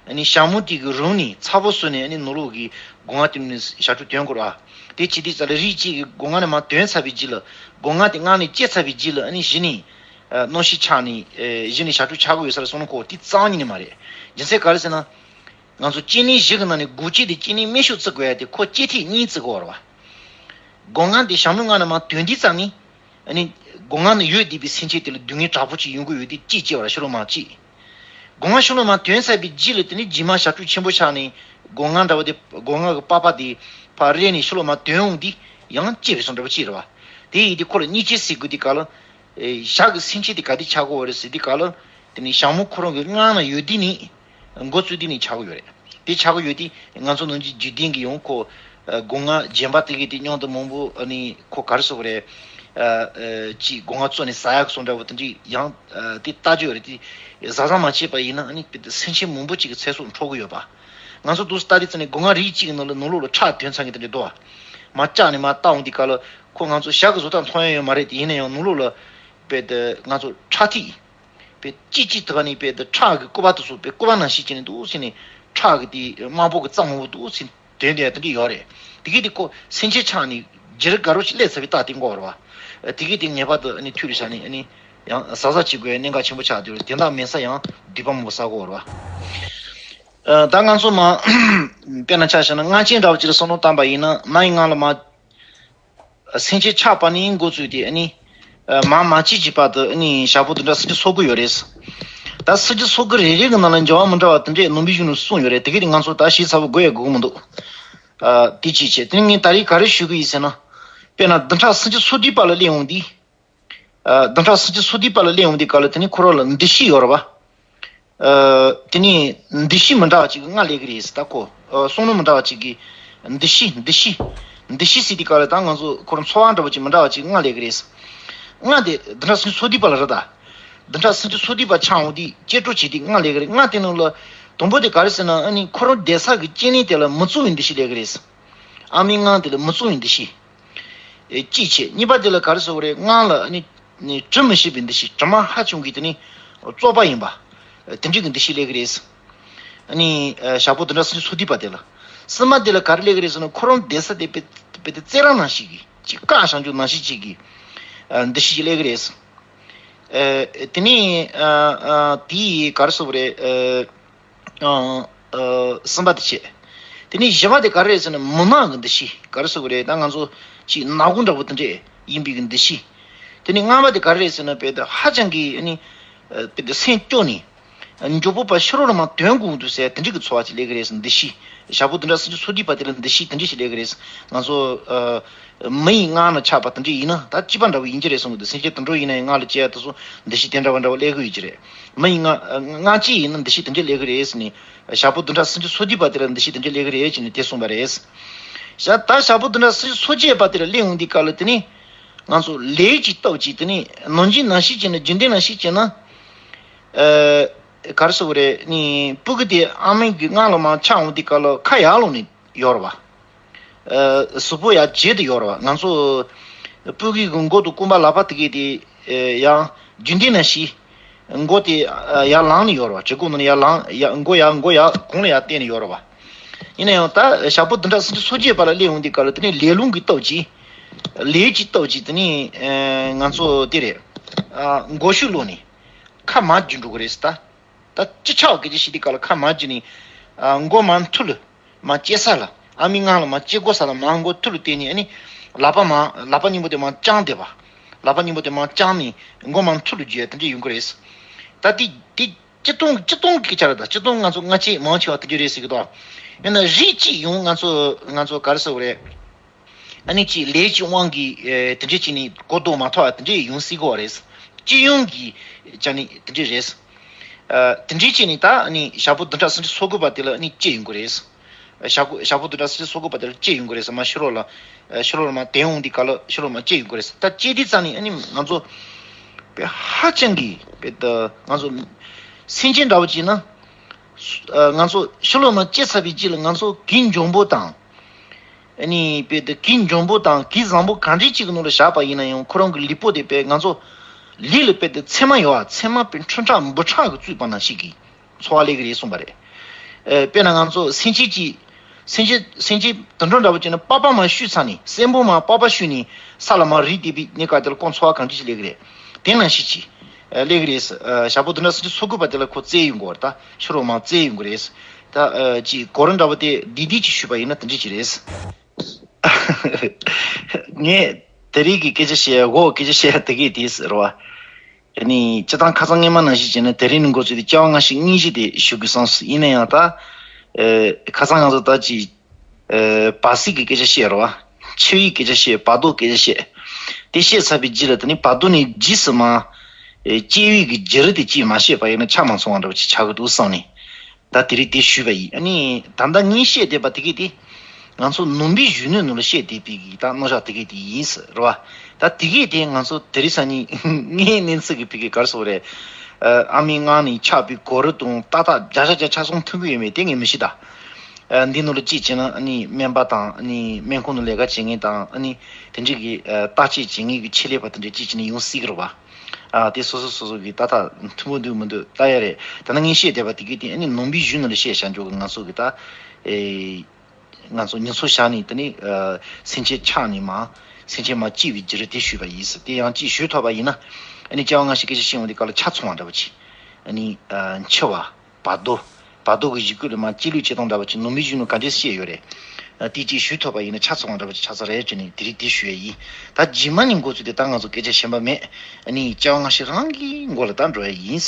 ཨ་ནི་ཞྭ་མོ་དེ་གི་རུམ་ནས་ཚ་པོ་བཟོས་ནས་ཨ་ནི་ནང་ལོགས་ཀྱི་སྒོ་ང་དེ་ནས་ཞབས་བྲོ་ཐོན་དགོས་ར། དེ་བྱེད་དུས་ཙམ་ལ་རིགས་གཅིག་གི་སྒོ་ང་ནས་མར་ཐོན་ཚར་བའི་རྗེས་ལ། སྒོ་ང་དེ་མངལ་ནས་སྐྱེས་ཚར་བའི་རྗེས་ལ་ཨ་ནི་གཞི་ནས། ཨ་རྣམ་ཤེས་ཆགས་ནས། ཨ་གཞི་ནས་ཞབས་བྲོ་ཆགས་ཀྱི་ཡོད་ས་ལ་སོང་ན་ཁོ་དེ་རྩ་བ་ཉིད་ནས་མ་རེད། རྒྱུ་མཚན་ག་རེ་ཟེར་ན། ང་ཚོ་སྐྱེ་གནས་བཞི་གི་ནང་ནས་འགོ་སྐྱེས་དེ་སྐྱེ་གནས་སྨན་ཤོག་བརྩི་དགོས་ཡ་དེ་ཁོ་སྐྱེས་ཐེངས་གཉིས་བརྩི་དགོས་རེད་བ། སྒོ་ང་དེ་ཞྭ་མོའི་མངལ་ནས་མར་ཐོན་དུས་ཙམ་ནས། ཨ་ནི། སྒོ་ང་ན་ཡོད་བསྡད་པའི་སེམས་ཅན་དེ་ལ་སྡུག་བསྔལ་དྲག་པོ་ཅིག་ཡོང་གི་ཡོད་དུས་གཅིག་སྐྱེ་བ་ར་ཕྱི་ལོགས་མར་གཅིག་སྒོ་ང་ཕྱི་ལོགས་མར་ཐོན་ཚར་བའི་རྗེས་ལ་དེ་ནི་རྗེས་མ་ཞབས་བྲོ་ཆེན་པོ་ཆགས་ནས་སྒོ་ང་འདྲ་བོ་དེ་སྒོ་ང་གི་པགས་པ་དེ་ཕར་རལ་ནས་ཕྱི་ལོགས་མར་ཐོན་འོང་དུས་ཡང་སྐྱེ་བའི་བཟོ་འདྲ་བོ་ཅིག་རེད་བ། དེ་ཡིན་དུས་ཁོ་ལ་གཉིས་སྐྱེས་ཟེར་དགོས་དུས་ག་ལ། ཨེ་ཞག་གི་སེམས་ཅན་དེ་ག་དུས་ཆགས་ཀྱི་ཡོད་རེད་ཟེར་དུས་ག་ལ། དེ་ནི་ཞྭ་མོ་ཁོ་རང་གི་མངལ་ན་ཡོད་དུས་ནི། འགོ་བཙུགས་དུས་ནས་ཆགས་ཀྱི་ཡོད་རེད། དེ་ཆགས་ཀྱི་ཡོད་དུས་ང་ཚོ་ནང་བཞིན་འཇིག་རྟེན་གྱི་ཡང་ཁོ། ཨ་སྒོ་ང་རྗེན་པ་དེ་གའི་དེ་མཉམ་དུ་མང་པོ་ཨ་ནི་ཁོ་ག་རེ་ཟེར་དགོས་རེད། ཨ་ཨ་ཅིག་སྒོ་ང་བཙུགས་ནས་ཟ་ཡག་སོང་འདྲ་བོ་དེ་འདྲའི་ཡང་ཨ་དེ་ལྟ་རྒྱུ་ཡོད་རེད་དེ། བཟའ་བཟའ་མ་བྱས་པ་ཡིན་ན་ཨ་ནི་དཔེ་དེ་སེམས་ཅན་མང་པོ་ཅིག་གི་ཚེ་སྲོག་འཕྲོག་གི་ཡོད་པ། ང་ཚོ་འདུག་སེ་ལྟ་དུས་ཙམ་ནས་སྒོ་ང་རིགས་གཅིག་གི་ནང་ལ་ནང་ལོགས་ལ་ཁྲག་ཐོན་ཚར་མཁན་དེ་འདྲ་འདུག་བ། མར་བཅག་ནས་མར་བཏང་འོང་དུས་ག་ལ་ཁོ་ང་ཚོ་ཞག་གི་བཟོ་ལྟ་མཐོང་ཡ་ཡོད་མ་རེད་དེ་ཡིན་ན་ཡང་ནང་ལོགས་ལ། དཔེ་དེ་ང་ཚོ་ཁྲག་ཐིགས། པའི་ཅི་ཅི་དག་ནི་པའི་དེ་ཁྲག་གི་སྐུད་པ་དེ་ཚོ་པའི་སྐུད་པ་ནང་བཞིན་བྱས་ནས་འདུག་སེ་ནས་ཁྲག་གི་དེ་དམར་པོ་གི་རྩ་མང་པོ་འདུག་སེ་དོན་དེ་དེ་འདྲ་ཡོད་རེད། དེ་གི་དེ་ཁོ་སེམས་ཅན་ཆགས་ནས་རྒྱུ་ར་དགའ་རོགས་ཤིག་སླེབས་ཚར་བའི་རྟགས་དེ་འགོར་བ། དེ་གི་དེ་ངེས་པར་དུ་ཨ་ནི་ཐུག་རེ་བྱ་ནས་ཨ་ནི་ཡང་ཟ་ཟ་བྱེད་དགོས་གནད་འགག་ཆེན་པོ་ཆགས་དེ་རེད། དེ་དག་མེད་ས་ཡང་སྡིག་པ་མང་པོ་བསགས་དགོས་རེད་བ། ད་ང་ཚོ་མ་དཔེར་ན་ཆ་བཞག་ན་མངལ་ཆེན་འདྲ་བ་ཅིག་ལ་བསམ་བློ་བཏང་པ་ཡིན་ན་མ་ཡི་ངང་ལ་མ། སེམས་ཅན་ཆགས་པ་ནས་འགོ་བཙུགས་ཏེ་ཨ་ནི། མ་མ་སྐྱེས་ཀྱི་བར་དུ་ཨ་ནི་ཞག་པོ་དེ་འདྲ་སུམ་ཅུ་སོ་དགུ་ཡོད་རེད། ད་སུམ་ཅུ་སོ་དགུ་རེ་རེ་གི་ནང་ལ་འབྱུང་བ་མི་འདྲ་བ་དེ་འདྲས་ནང་པའི་གཞུང་ནས་གསུངས་ཡོད་རེད། དེ་གི་དེ་ང་ཚོ་ད་ཞིབ་ཚགས་པོ་དགོས་ཡ་དགོས་ཀྱི་མི་འདུག་དེ་གཅིག་བྱས་དེ་ནས་ངས་ད་རེས་ག་རེ་ཞུ་གི་ཡིན་ཟེར་ན། དཔེར་ན་བདུན་ཕྲག་སུམ་ཅུ་སོ་བདུན་པ་ལ་སླེབས་འོང་དུས། བདུན་ཕྲག་སུམ་ཅུ་སོ་བདུན་པ་ལ་སླེབས་འོང་དུས་ག་ལ་དེ་ནི་ཁོ་རང་ལ་འདུ་ཤེས་ཡོད་རེད་བ། ཨ་དེ་ནས་འདུ་ཤེས་མི་འདྲ་བ་ཅིག་གི་སྔ་ལས་ཀྱི་རེད་ཟེར་ད་ཁོ། ཨ་བསམ་བློ་མི་འདྲ་བ་ཅིག་གི་འདུ་ཤེས་འདུ་ཤེས། འདུ་ཤེས་ཟེར་དུས་ག་ལ་ད་ང་ཚོ་ཁོ་རང་ཚོར་བ་འདྲ་བ་ཅིག་མི་འདྲ་བ་ཅིག་སྔ་ལས་ཀྱི་རེད་ཟེར། སྔ་དེ་བདུན་ཕྲག་སུམ་ཅུ་སོ་བདུན་པ་ལ་རེད་ད། བདུན་ཕྲག་སུམ་ཅུ་སོ་བདུན་པ་ཆགས་འོང་དུས་སྐྱེ་འགྲོ་བྱེད་དུས་སྔ་ལས་ཀྱི་རེད། སྔ་དེ་ནང་ལ་དང་པོ་དེ་ག་རེ་ཟེར་ན་ཨ་ནི་ཁོ་རང་བསྡད་ས་གི་སྐྱེ་གནས་དེ་ལ་མི་བཙོག་པའི་འདུ་ཤེས་སླེབས་ཀྱི་རེད་ཟེར། ཨ་མའི་མངལ་དེ་ལ་མི་བཙོག་པའི་འདུ་ཤེས། ཨེ་གཅིག་བྱས། གཉིས་པ་དེ་ལ་ག་རེ་ཟེར་དགོས་རེད། མངལ་ལ་ཨ་ནི་ནི་དྲི་མི་ཤེས་པའི་འདུ་ཤེས། དྲི་མ་ཧ་ཅང་གི་དེ་ནི་བཙོག་པ་ཡིན་པ། ཨ་དེ་འདྲའི་གི་འདུ་ཤེས་སླེབས་ཀྱི་རེད། ཨ་ནི་ཨ་ཞག་པོ་བདུན་ཕྲག་སུམ་ཅུ་སོ་བདུན་པ་དེ་ལ། གསུམ་པ་དེ་ལ་ག་རེ་སླེབས་ཀྱི་རེད་ཟེར་ན་ཁོ་རང་བསྡད་ས་དེ་དཔེ་དཔེ་དེ་རྩེད་ར་ནང་བཞིན་གི་ཅིག་བཀག་བཞག་རྒྱུ་ནང་བཞིན་ཅིག་གི་ཨ་འདུ་ཤེས་ཅིག་སླེབས་ཀྱི་རེད། ཨ་དེ་ནི་ཨ་ཨ་དེ་ཡི་ག་རེ་ཟེར་དགོས་རེད། ཨ། ཨང་། ཨ་གསུམ་པ་དེ་བྱས། དེ་ནས་བཞི་པ་དེ་ག་རེ་རེད་ཟེར་ན་མུན་ནག་གི་འདུ་ཤེས་ག་རེ་ཟེར་དགོས་རེད། ད་ང་ཚོ་ཅིག་ནག་པོ་འདྲ་པོ་དེ་འདྲས་ཡིན་པའི་གི་འདུ་ཤེས། དེ་ནས་ལྔ་པ་དེ་ག་རེ་རེད་ཟེར་ན་དཔེ་དེ་ཧ་ཅང་གི་ཨ་ནི་ཨ་དཔེ་དེ་སེམས་སྐྱོ་ནས་མགྱོགས་པོ་ཕར་ཕྱི་རོལ་ལ་མར་ཐོན་དགོས་འདུག་ཟེར་དེ་འདྲས་གི་ཚོར་བ་ཅིག་སླེབས་གི་རེད་ཟེར། འདུ་ཤེས་ཞག་པོ་བདུན་ཕྲག་སུམ་ཅུ་སོ་བདུན་པ་དེ་ལ་འདུ་ཤེས་དེ་འདྲས་ཞིག་སླེབས་གི་རེད་ཟེར། ང་ཚོ་ཨ། མི་ཡི་མངལ་ན་ཆགས་པ་དེ་འདྲ་ཡིན་ན་ད་སྐྱིད་པ་འདྲ་བོ་ཡིན་གྱི་རེད་གསུང་གི་འདུག་སེམས་ཅན་དུད་འགྲོ་ཡིན་ན་ཡང་མངལ་ལ་སྐྱེ་ཡ་དེ་ཚོ་འདུ་ཤེས་དེ་འདྲ་བ་འདྲ་བ་སླེབས་ཀྱི་ཡོད་ཀྱི་རེད། མི་ཡི་མངལ་མངལ་སྐྱེས་ཡིན་ན་འདུ་ཤེས་དེ་འདྲ་སླེབས་ཀྱི་རེད་ཟེར་ནས་ཞག་པོ་བདུན་ཕྲག་སུམ་ཅུ་སོ་བདུན་པ་དེ་ལ་འདུ་ཤེས་དེ་འདྲ་སླེབས་ཀྱི་རེད་ཅེས་ནས་དེ་གསུངས་པ་རེད། ཞག་ད་ཞག་པོ་བདུན་ཕྲག་སུམ་ཅུ་སོ་བརྒྱད་པ་དེ་ལ་སླེབས་འོང་དུས་སྐབས་ལ་དེ་ནི་ང་ཚོ་ལས་ཀྱི་སྟོབས་ཀྱིས་དེ་ནི་ནམ་རྒྱུན་ནང་བཞིན་བྱས་ན་རྒྱུན་ལྡན་ནང་བཞིན་བྱས་ན་ཨ་ག་རེ་ཟེར་དགོས་རེད། ནི་སྤུ་གུ་དེ་ཨ་མའི་གི་མངལ་ལ་མར་ཆགས་འོང་དུས་སྐབས་ལ་ཁ་ཡར་ལོག་ནས་ཡོད་རེད་བ། ཨ་གཟུགས་པོ་ཡར་བརྗེད་དུ་ཡོད་རེད་བ། ང་ཚོ་སྤུ་གུའི་གི་མགོ་དང་རྐང་པ་ལག་པ་དེ་གའི་དེ་ཨ་ཡང་རྒྱུན་ལྡན་ནང་བཞིན་མགོ་དེ་ཨ་ཡར་ལངས་ནས་ཡོད་རེད་བ། གྲི་གུ་ནང་ནས་ཡར་ལངས་ཡར་མགོ་ཡར་མགོ་ཡར་གོང་ལ་ཡར་བསྟན་ནས་ཡོད་རེད་བ། ཡིན་ན་ཡང་ད་ཞག་པོ་བདུན་ཕྲག་སུམ་ཅུ་སོ་བརྒྱད་པ་ལ་སླེབས་འོང་དུས་སྐབས་ལ་དེ་ནས་ལས་རླུང་གི་སྟོབས་ཀྱིས་ལས་ཀྱི་སྟོབས་ཀྱིས་དེ་ནས་ཨ་ང་ཚོ་དེ་རེད། ཨ་མགོ་ཤུགས་ལོག་ནས་ཁ་མར་འགྱུར་འགྲོ་གི་རེད་ཟེར་ད། ད་ཅི་ཆགས་སྐད་ཆ་བཤད་དུས་སྐབས་ལ་ཁ་མར་འགྱུར་ནས་ཨ་མགོ་མར་མཐུ་ལ་མར་སྐྱེ་ས་ལ་ཨ་མའི་མངལ་ལ་མར་སྐྱེ་དགོས་ས་ལ་མར་མགོ་མཐུ་ལ་བསྟན་ནས་ཨ་ནི་ལག་པ་མར་ལག་པ་གཉིས་པོ་དེ་མར་བརྐྱངས་བསྡད་པ། ལག་པ་གཉིས་པོ་དེ་མར་བརྐྱངས་ནས་མགོ་མར་མཐུ་ལ་འགྱུར་ཡ་དེ་འདྲ་ཡོང་གི་རེད། ད་དེ་དེ་སྤྱིར་བཏང་སྤྱིར་བཏང་གི་སྐད་ཆ་རེད། ད་སྤྱིར་བཏང་ང་ཚོ་མངལ་སྐྱེས་མང་ཆེ་བ་དེ་འདྲ་རེད་ཟེར་གི་འདུག་ཡིན་ན་རིགས་གཅིག་ཡང་ང་ཚོ་ང་ཚོ་ག་རེ་ཟེར་དགོས་རེད། ཨ་ནི་ཅིག་ལས་ཀྱི་དབང་གིས་ཨེ་དེ་འདྲས་ཅིག་ནི་གོ་རྟོགས་མ་ཐོབ་པ་དེ་འདྲས་ཡོང་སྲིད་ཀྱི་ཡོད་རེད། སྤྱི་ཡོངས་ཀྱི་ཅིག་ནི་དེ་འདྲས་རེད། ཨ་དེ་འདྲས་ཅིག་ནི་ད་ཨ་ནི་ཞག་པོ་བདུན་ཕྲག་སུམ་ཅུ་སོ་དགུ་པ་དེ་ལ་ཨ་ནི་སྐྱེ་ཡོང་གི་རེད། ཞག་པོ་ཞག་པོ་བདུན་ཕྲག་སུམ་ཅུ་སོ་དགུ་པ་དེ་ལ་སྐྱེ་ཡོང་གི་རེད་ཟེར། མར་ཕྱི་རོལ་ལ་ཨ་ཕྱི་རོལ་ལ་མར་དེད་འོང་དུས་སྐབས་ལ་ཕྱི་རོལ་མར་སྐྱེ་ཡོང་གི་རེད་ཟེར། ད་སྐྱེ་དུས་ཙམ་ནས་ཨ་ནི་ང་ཚོ་དཔེ་ཧ་ཅང་གི་དཔེ་ད་ང་ཚོ་སེམས་ཅན་འདྲ་བོ་ཅིག་ན། ཨ། ང་ཚོ་ཕྱི་ལོགས་ནས་སྐྱེས་ཚར་བའི་རྗེས་ལ་ང་ཚོ་གོས་འཇམ་པོ་དང་། ཨ་ནི་དཔེ་དེ་གོས་འཇམ་པོ་དང་གོས་བཟང་པོ་གང་འདྲ་ཅིག་གི་ནང་ལ་བཞག་པ་ཡིན་ན་ཡང་ཁོ་རང་གི་ལུས་པོ་དེ་དཔེ་ང་ཚོ་ལུས་ལ་དཔེ་དེ་ཚེར་མ་ཡོད་ཨ། ཚེར་མ་དཔེ་ཁྲུན་ཁྲག་འབུ་ཁྲག་གིས་གཙོས་པ་ནང་བཞིན་གྱི་ཚོར་བ་སླེབས་ཀྱི་རེད་གསུངས་པ་རེད། ཨ། དཔེར་ན་ང་ཚོ་སེམས་ཅན་གྱི་སེམས་ཅན་སེམས་ཅན་དུད་འགྲོ་འདྲ་པོ་ཅིག་ནི་པགས་པ་མར་བཤུས་ཚར་ནས་སྲན་པོ་མར་པགས་པ་བཤུས་ནས་ས་ལ་མར་རིལ་བསྡད་པའི་གནས་སྐབས་དེ་ལ་ཁོ་ཚོར་བ་གང་འདྲ་ཞིག་སླེབས་ཀྱི་རེད། དེ་ནང་བཞིན་གྱི་ཨ། སླེབས་ཀྱི་རེད། ཨ། ཞག་པོ་དེ་འདྲ་སེམས་ཅན་འཚོ་དགོས་པ་དེ་ལ་ཁོ་བཙལ་ཡོང་དགོས་པ་རེད། ད་ཕྱི་རོལ་མར་བཙལ་ཡོང་གི་རེད། ད་ཨ། ཅིག་གོ་རིམ་འདྲ་པོ་དེ་བསྡུས་བསྡུས་ཅིག་ཞུས་པ་ཡིན་ན་དེ་འདྲ་ཅིག་རེད། ངས་དེ་རིང་གི་སྐད་ཆ་བཤད་ཡ་འོ་སྐད་ཆ་བཤད་ཡ་དེ་གས་དེ་ཟེར་བ། ཨ་ནི་སྤྱིར་བཏང་ཁ་སང་སྔོན་མ་ནང་བཞིན་བྱས་ན་དེ་རིང་ནས་འགོ་བཙུགས་ཏེ་སྐྱེ་བ་སྔ་ཕྱི་གཉིས་ཀྱི་དེ་ཞུ་དགོས་བསམས་སོང་། ཡིན་ན་ཡང་ད། ཨ། ཁ་སང་ང་ཚོ་ད་ཅིག་ཨ། བར་སྲིད་ཀྱི་སྐད་ཆ་བཤད་རེད་བ། འཆི་བའི་སྐད་ཆ་བཤད། བར་དོ་སྐད་ཆ་བཤད། དེ་བཤད་ཚར་བའི་རྗེས་ལ་དེ་ནི་བར་དོ་ནས་རྗེས་སུ་མ། ཨེ། སྐྱེ་བའི་གི་རྒྱུ་རུ་དེ་ཅིག་མ་བཤད་པ་ཡིན་ན་ཆ་མ་ཚང་བ་འདྲ་བ་ཅིག་ཆགས་ཀྱི་འདུག་བསམ་ནས། ད་དེ་རིང་དེ་ཞུས་པ་ཡིན། ཨ་ནི་ད་ལྟ་ངས་བཤད་བསྡད་པ་དེ་གས་དེ། ང་ཚོ་ནང་པའི་གཞོན་ནུའི་ནང་ལ་བཤད་བསྡད་པའི་གི་ད་རྣམ་གཞག་དེ་གས་དེ་ཡིན་ཟེར་རེད་བ། ད་དེ་གས་དེ་ང་ཚོ་དེ་རིང་སང་ཉིན་ངའི་གནས་ཚུལ་གི་ཕ་གི་ག་རེ་ཟེར་དགོས་རེད། ཨ། ཨ་མའི་མངལ་ནས་ཆགས་པའི་གོ་རིམ་དང་ཏག་ཏག་བརྒྱ་ཆ་བརྒྱ་ཆ་ཚང་མཐུན་གི་ཡོད་མེད་དེ་ངས་མི་ཤེས་ད། ཨ། འདི་ནང་ལ་གཅིག་བྱས་ན་ཨ་ནི་སྨན་པ་དང་ཨ་ནི་སྨན་ཁང་ནང་ལས་ཀ་བྱེད་མཁན་དང་ཨ་ནི་དེ་འདྲའི་གི་ཨ། བརྟག་དཔྱད་བྱེད་མཁན་གི་ཆེད་ལས་པ་དེ་འདྲ་གཅིག་བྱས་ན་ཡོང་སྲིད་གི་རེད་བ། ཨ། དེ་སོ་སོ་སོ་སོ་གི་ད་ལྟ་མཐུན་པོ་འདུག་མི་འདུག་ལྟ་ཡ་རེད། ད་ནི་ངས་བཤད་བསྡད་པ་དེ་གི་དེ་ཨ་ནི་ནང་པའི་གཞུང་ནང་ལ་བཤད་བྱ་འཇོག་གི་ང་ཚོ་གི་ད། ཨེ། ང་ཚོ་ཉིན་ཚོ་བཞག་ནས་དེ་ནི་ཨ། སེམས་ཅན་ཆགས་ནས་མ། སེམས་ཅན་མ་སྐྱེ་བའི་རྒྱུ་རུ་དེ་ཞུས་པ་ཡིན་ཟེར། དེ་ཡང་ཅིག་ཞུས་ཐུབ་པ་ཡིན་ན། ཨ་ནི་སྐྱེ་བ་སྔ་ཕྱི་སྐད་ཆ་བཤད་ཡོང་དུས་སྐབས་ལ་ཆ་ཚང་བ་འདྲ་པོ་ཅིག་ཨ་ནི་ཨ། འཆི་བ། བར་དོ། བར་དོ་གི་གཞིས་སྐོར་ལ་མ་སྐྱེ་ལུས་སྐྱེ་སྟངས་འདྲ་པོ་ཅིག་ནང་པའི་གཞུང་ནང་ག་འདྲས་བཤད་ཡོད་རེད། ཨ། དེ་ཅིག་ཞུས་ཐུབ་པ་ཡིན་ན་ཆ་ཚང་བ་འདྲ་པོ་ཅིག་ཆགས་ས་རེད་ཅེས་ནས་དེ་རིང་དེ་ཞུ་ཡ་ཡིན། ད་རྗེས་མ་ནས་འགོ་ཚུགས་ཏེ་ད་ང་ཚོ་སྐད་ཆ་གཞན་པ་མེད། ཨ་ནི་སྐྱེ་བ་སྔ་ཕྱི་རང་གི་མགོ་ལ་ད་འགྲོ་ཡ་ཡིན།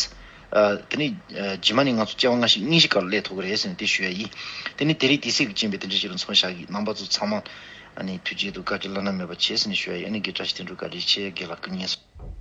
ཨ། དེ་ནི་ཨ། རྗེས་མ་ནས་ང་ཚོ་སྐྱེ་བ་སྔ་ཕྱི་གཉིས་ཀྱི་སྐབས་ལ་སླེབས་ཐུབ་ཀྱི་རེད་ཟེར་ནས་དེ་ཞུ་ཡ་ཡིན། དེ་ནི་དེ་རིང་དུས་ཚོད་ཀྱི་རྐྱེན་པས་དེ་འདྲ་ཞིག་ལ་མཚམས་བཞག་གི། རྣམ་པ་ཚོ་ཚང་མ་ཨ་ནི་ཐུགས་རྗེ་དང་བཀའ་དྲིན་བླ་ན་མེད་པ་ཆེ་ཟེར་ནས་ཞུ་ཡ་ཡིན། ཨ་ནི་དགེ་བཀྲ་ཤིས་དོན་གྲུབ་བཀའ་དྲིན་ཆེ། རྒན་ལགས་སྐུ་ངལ་གསོ།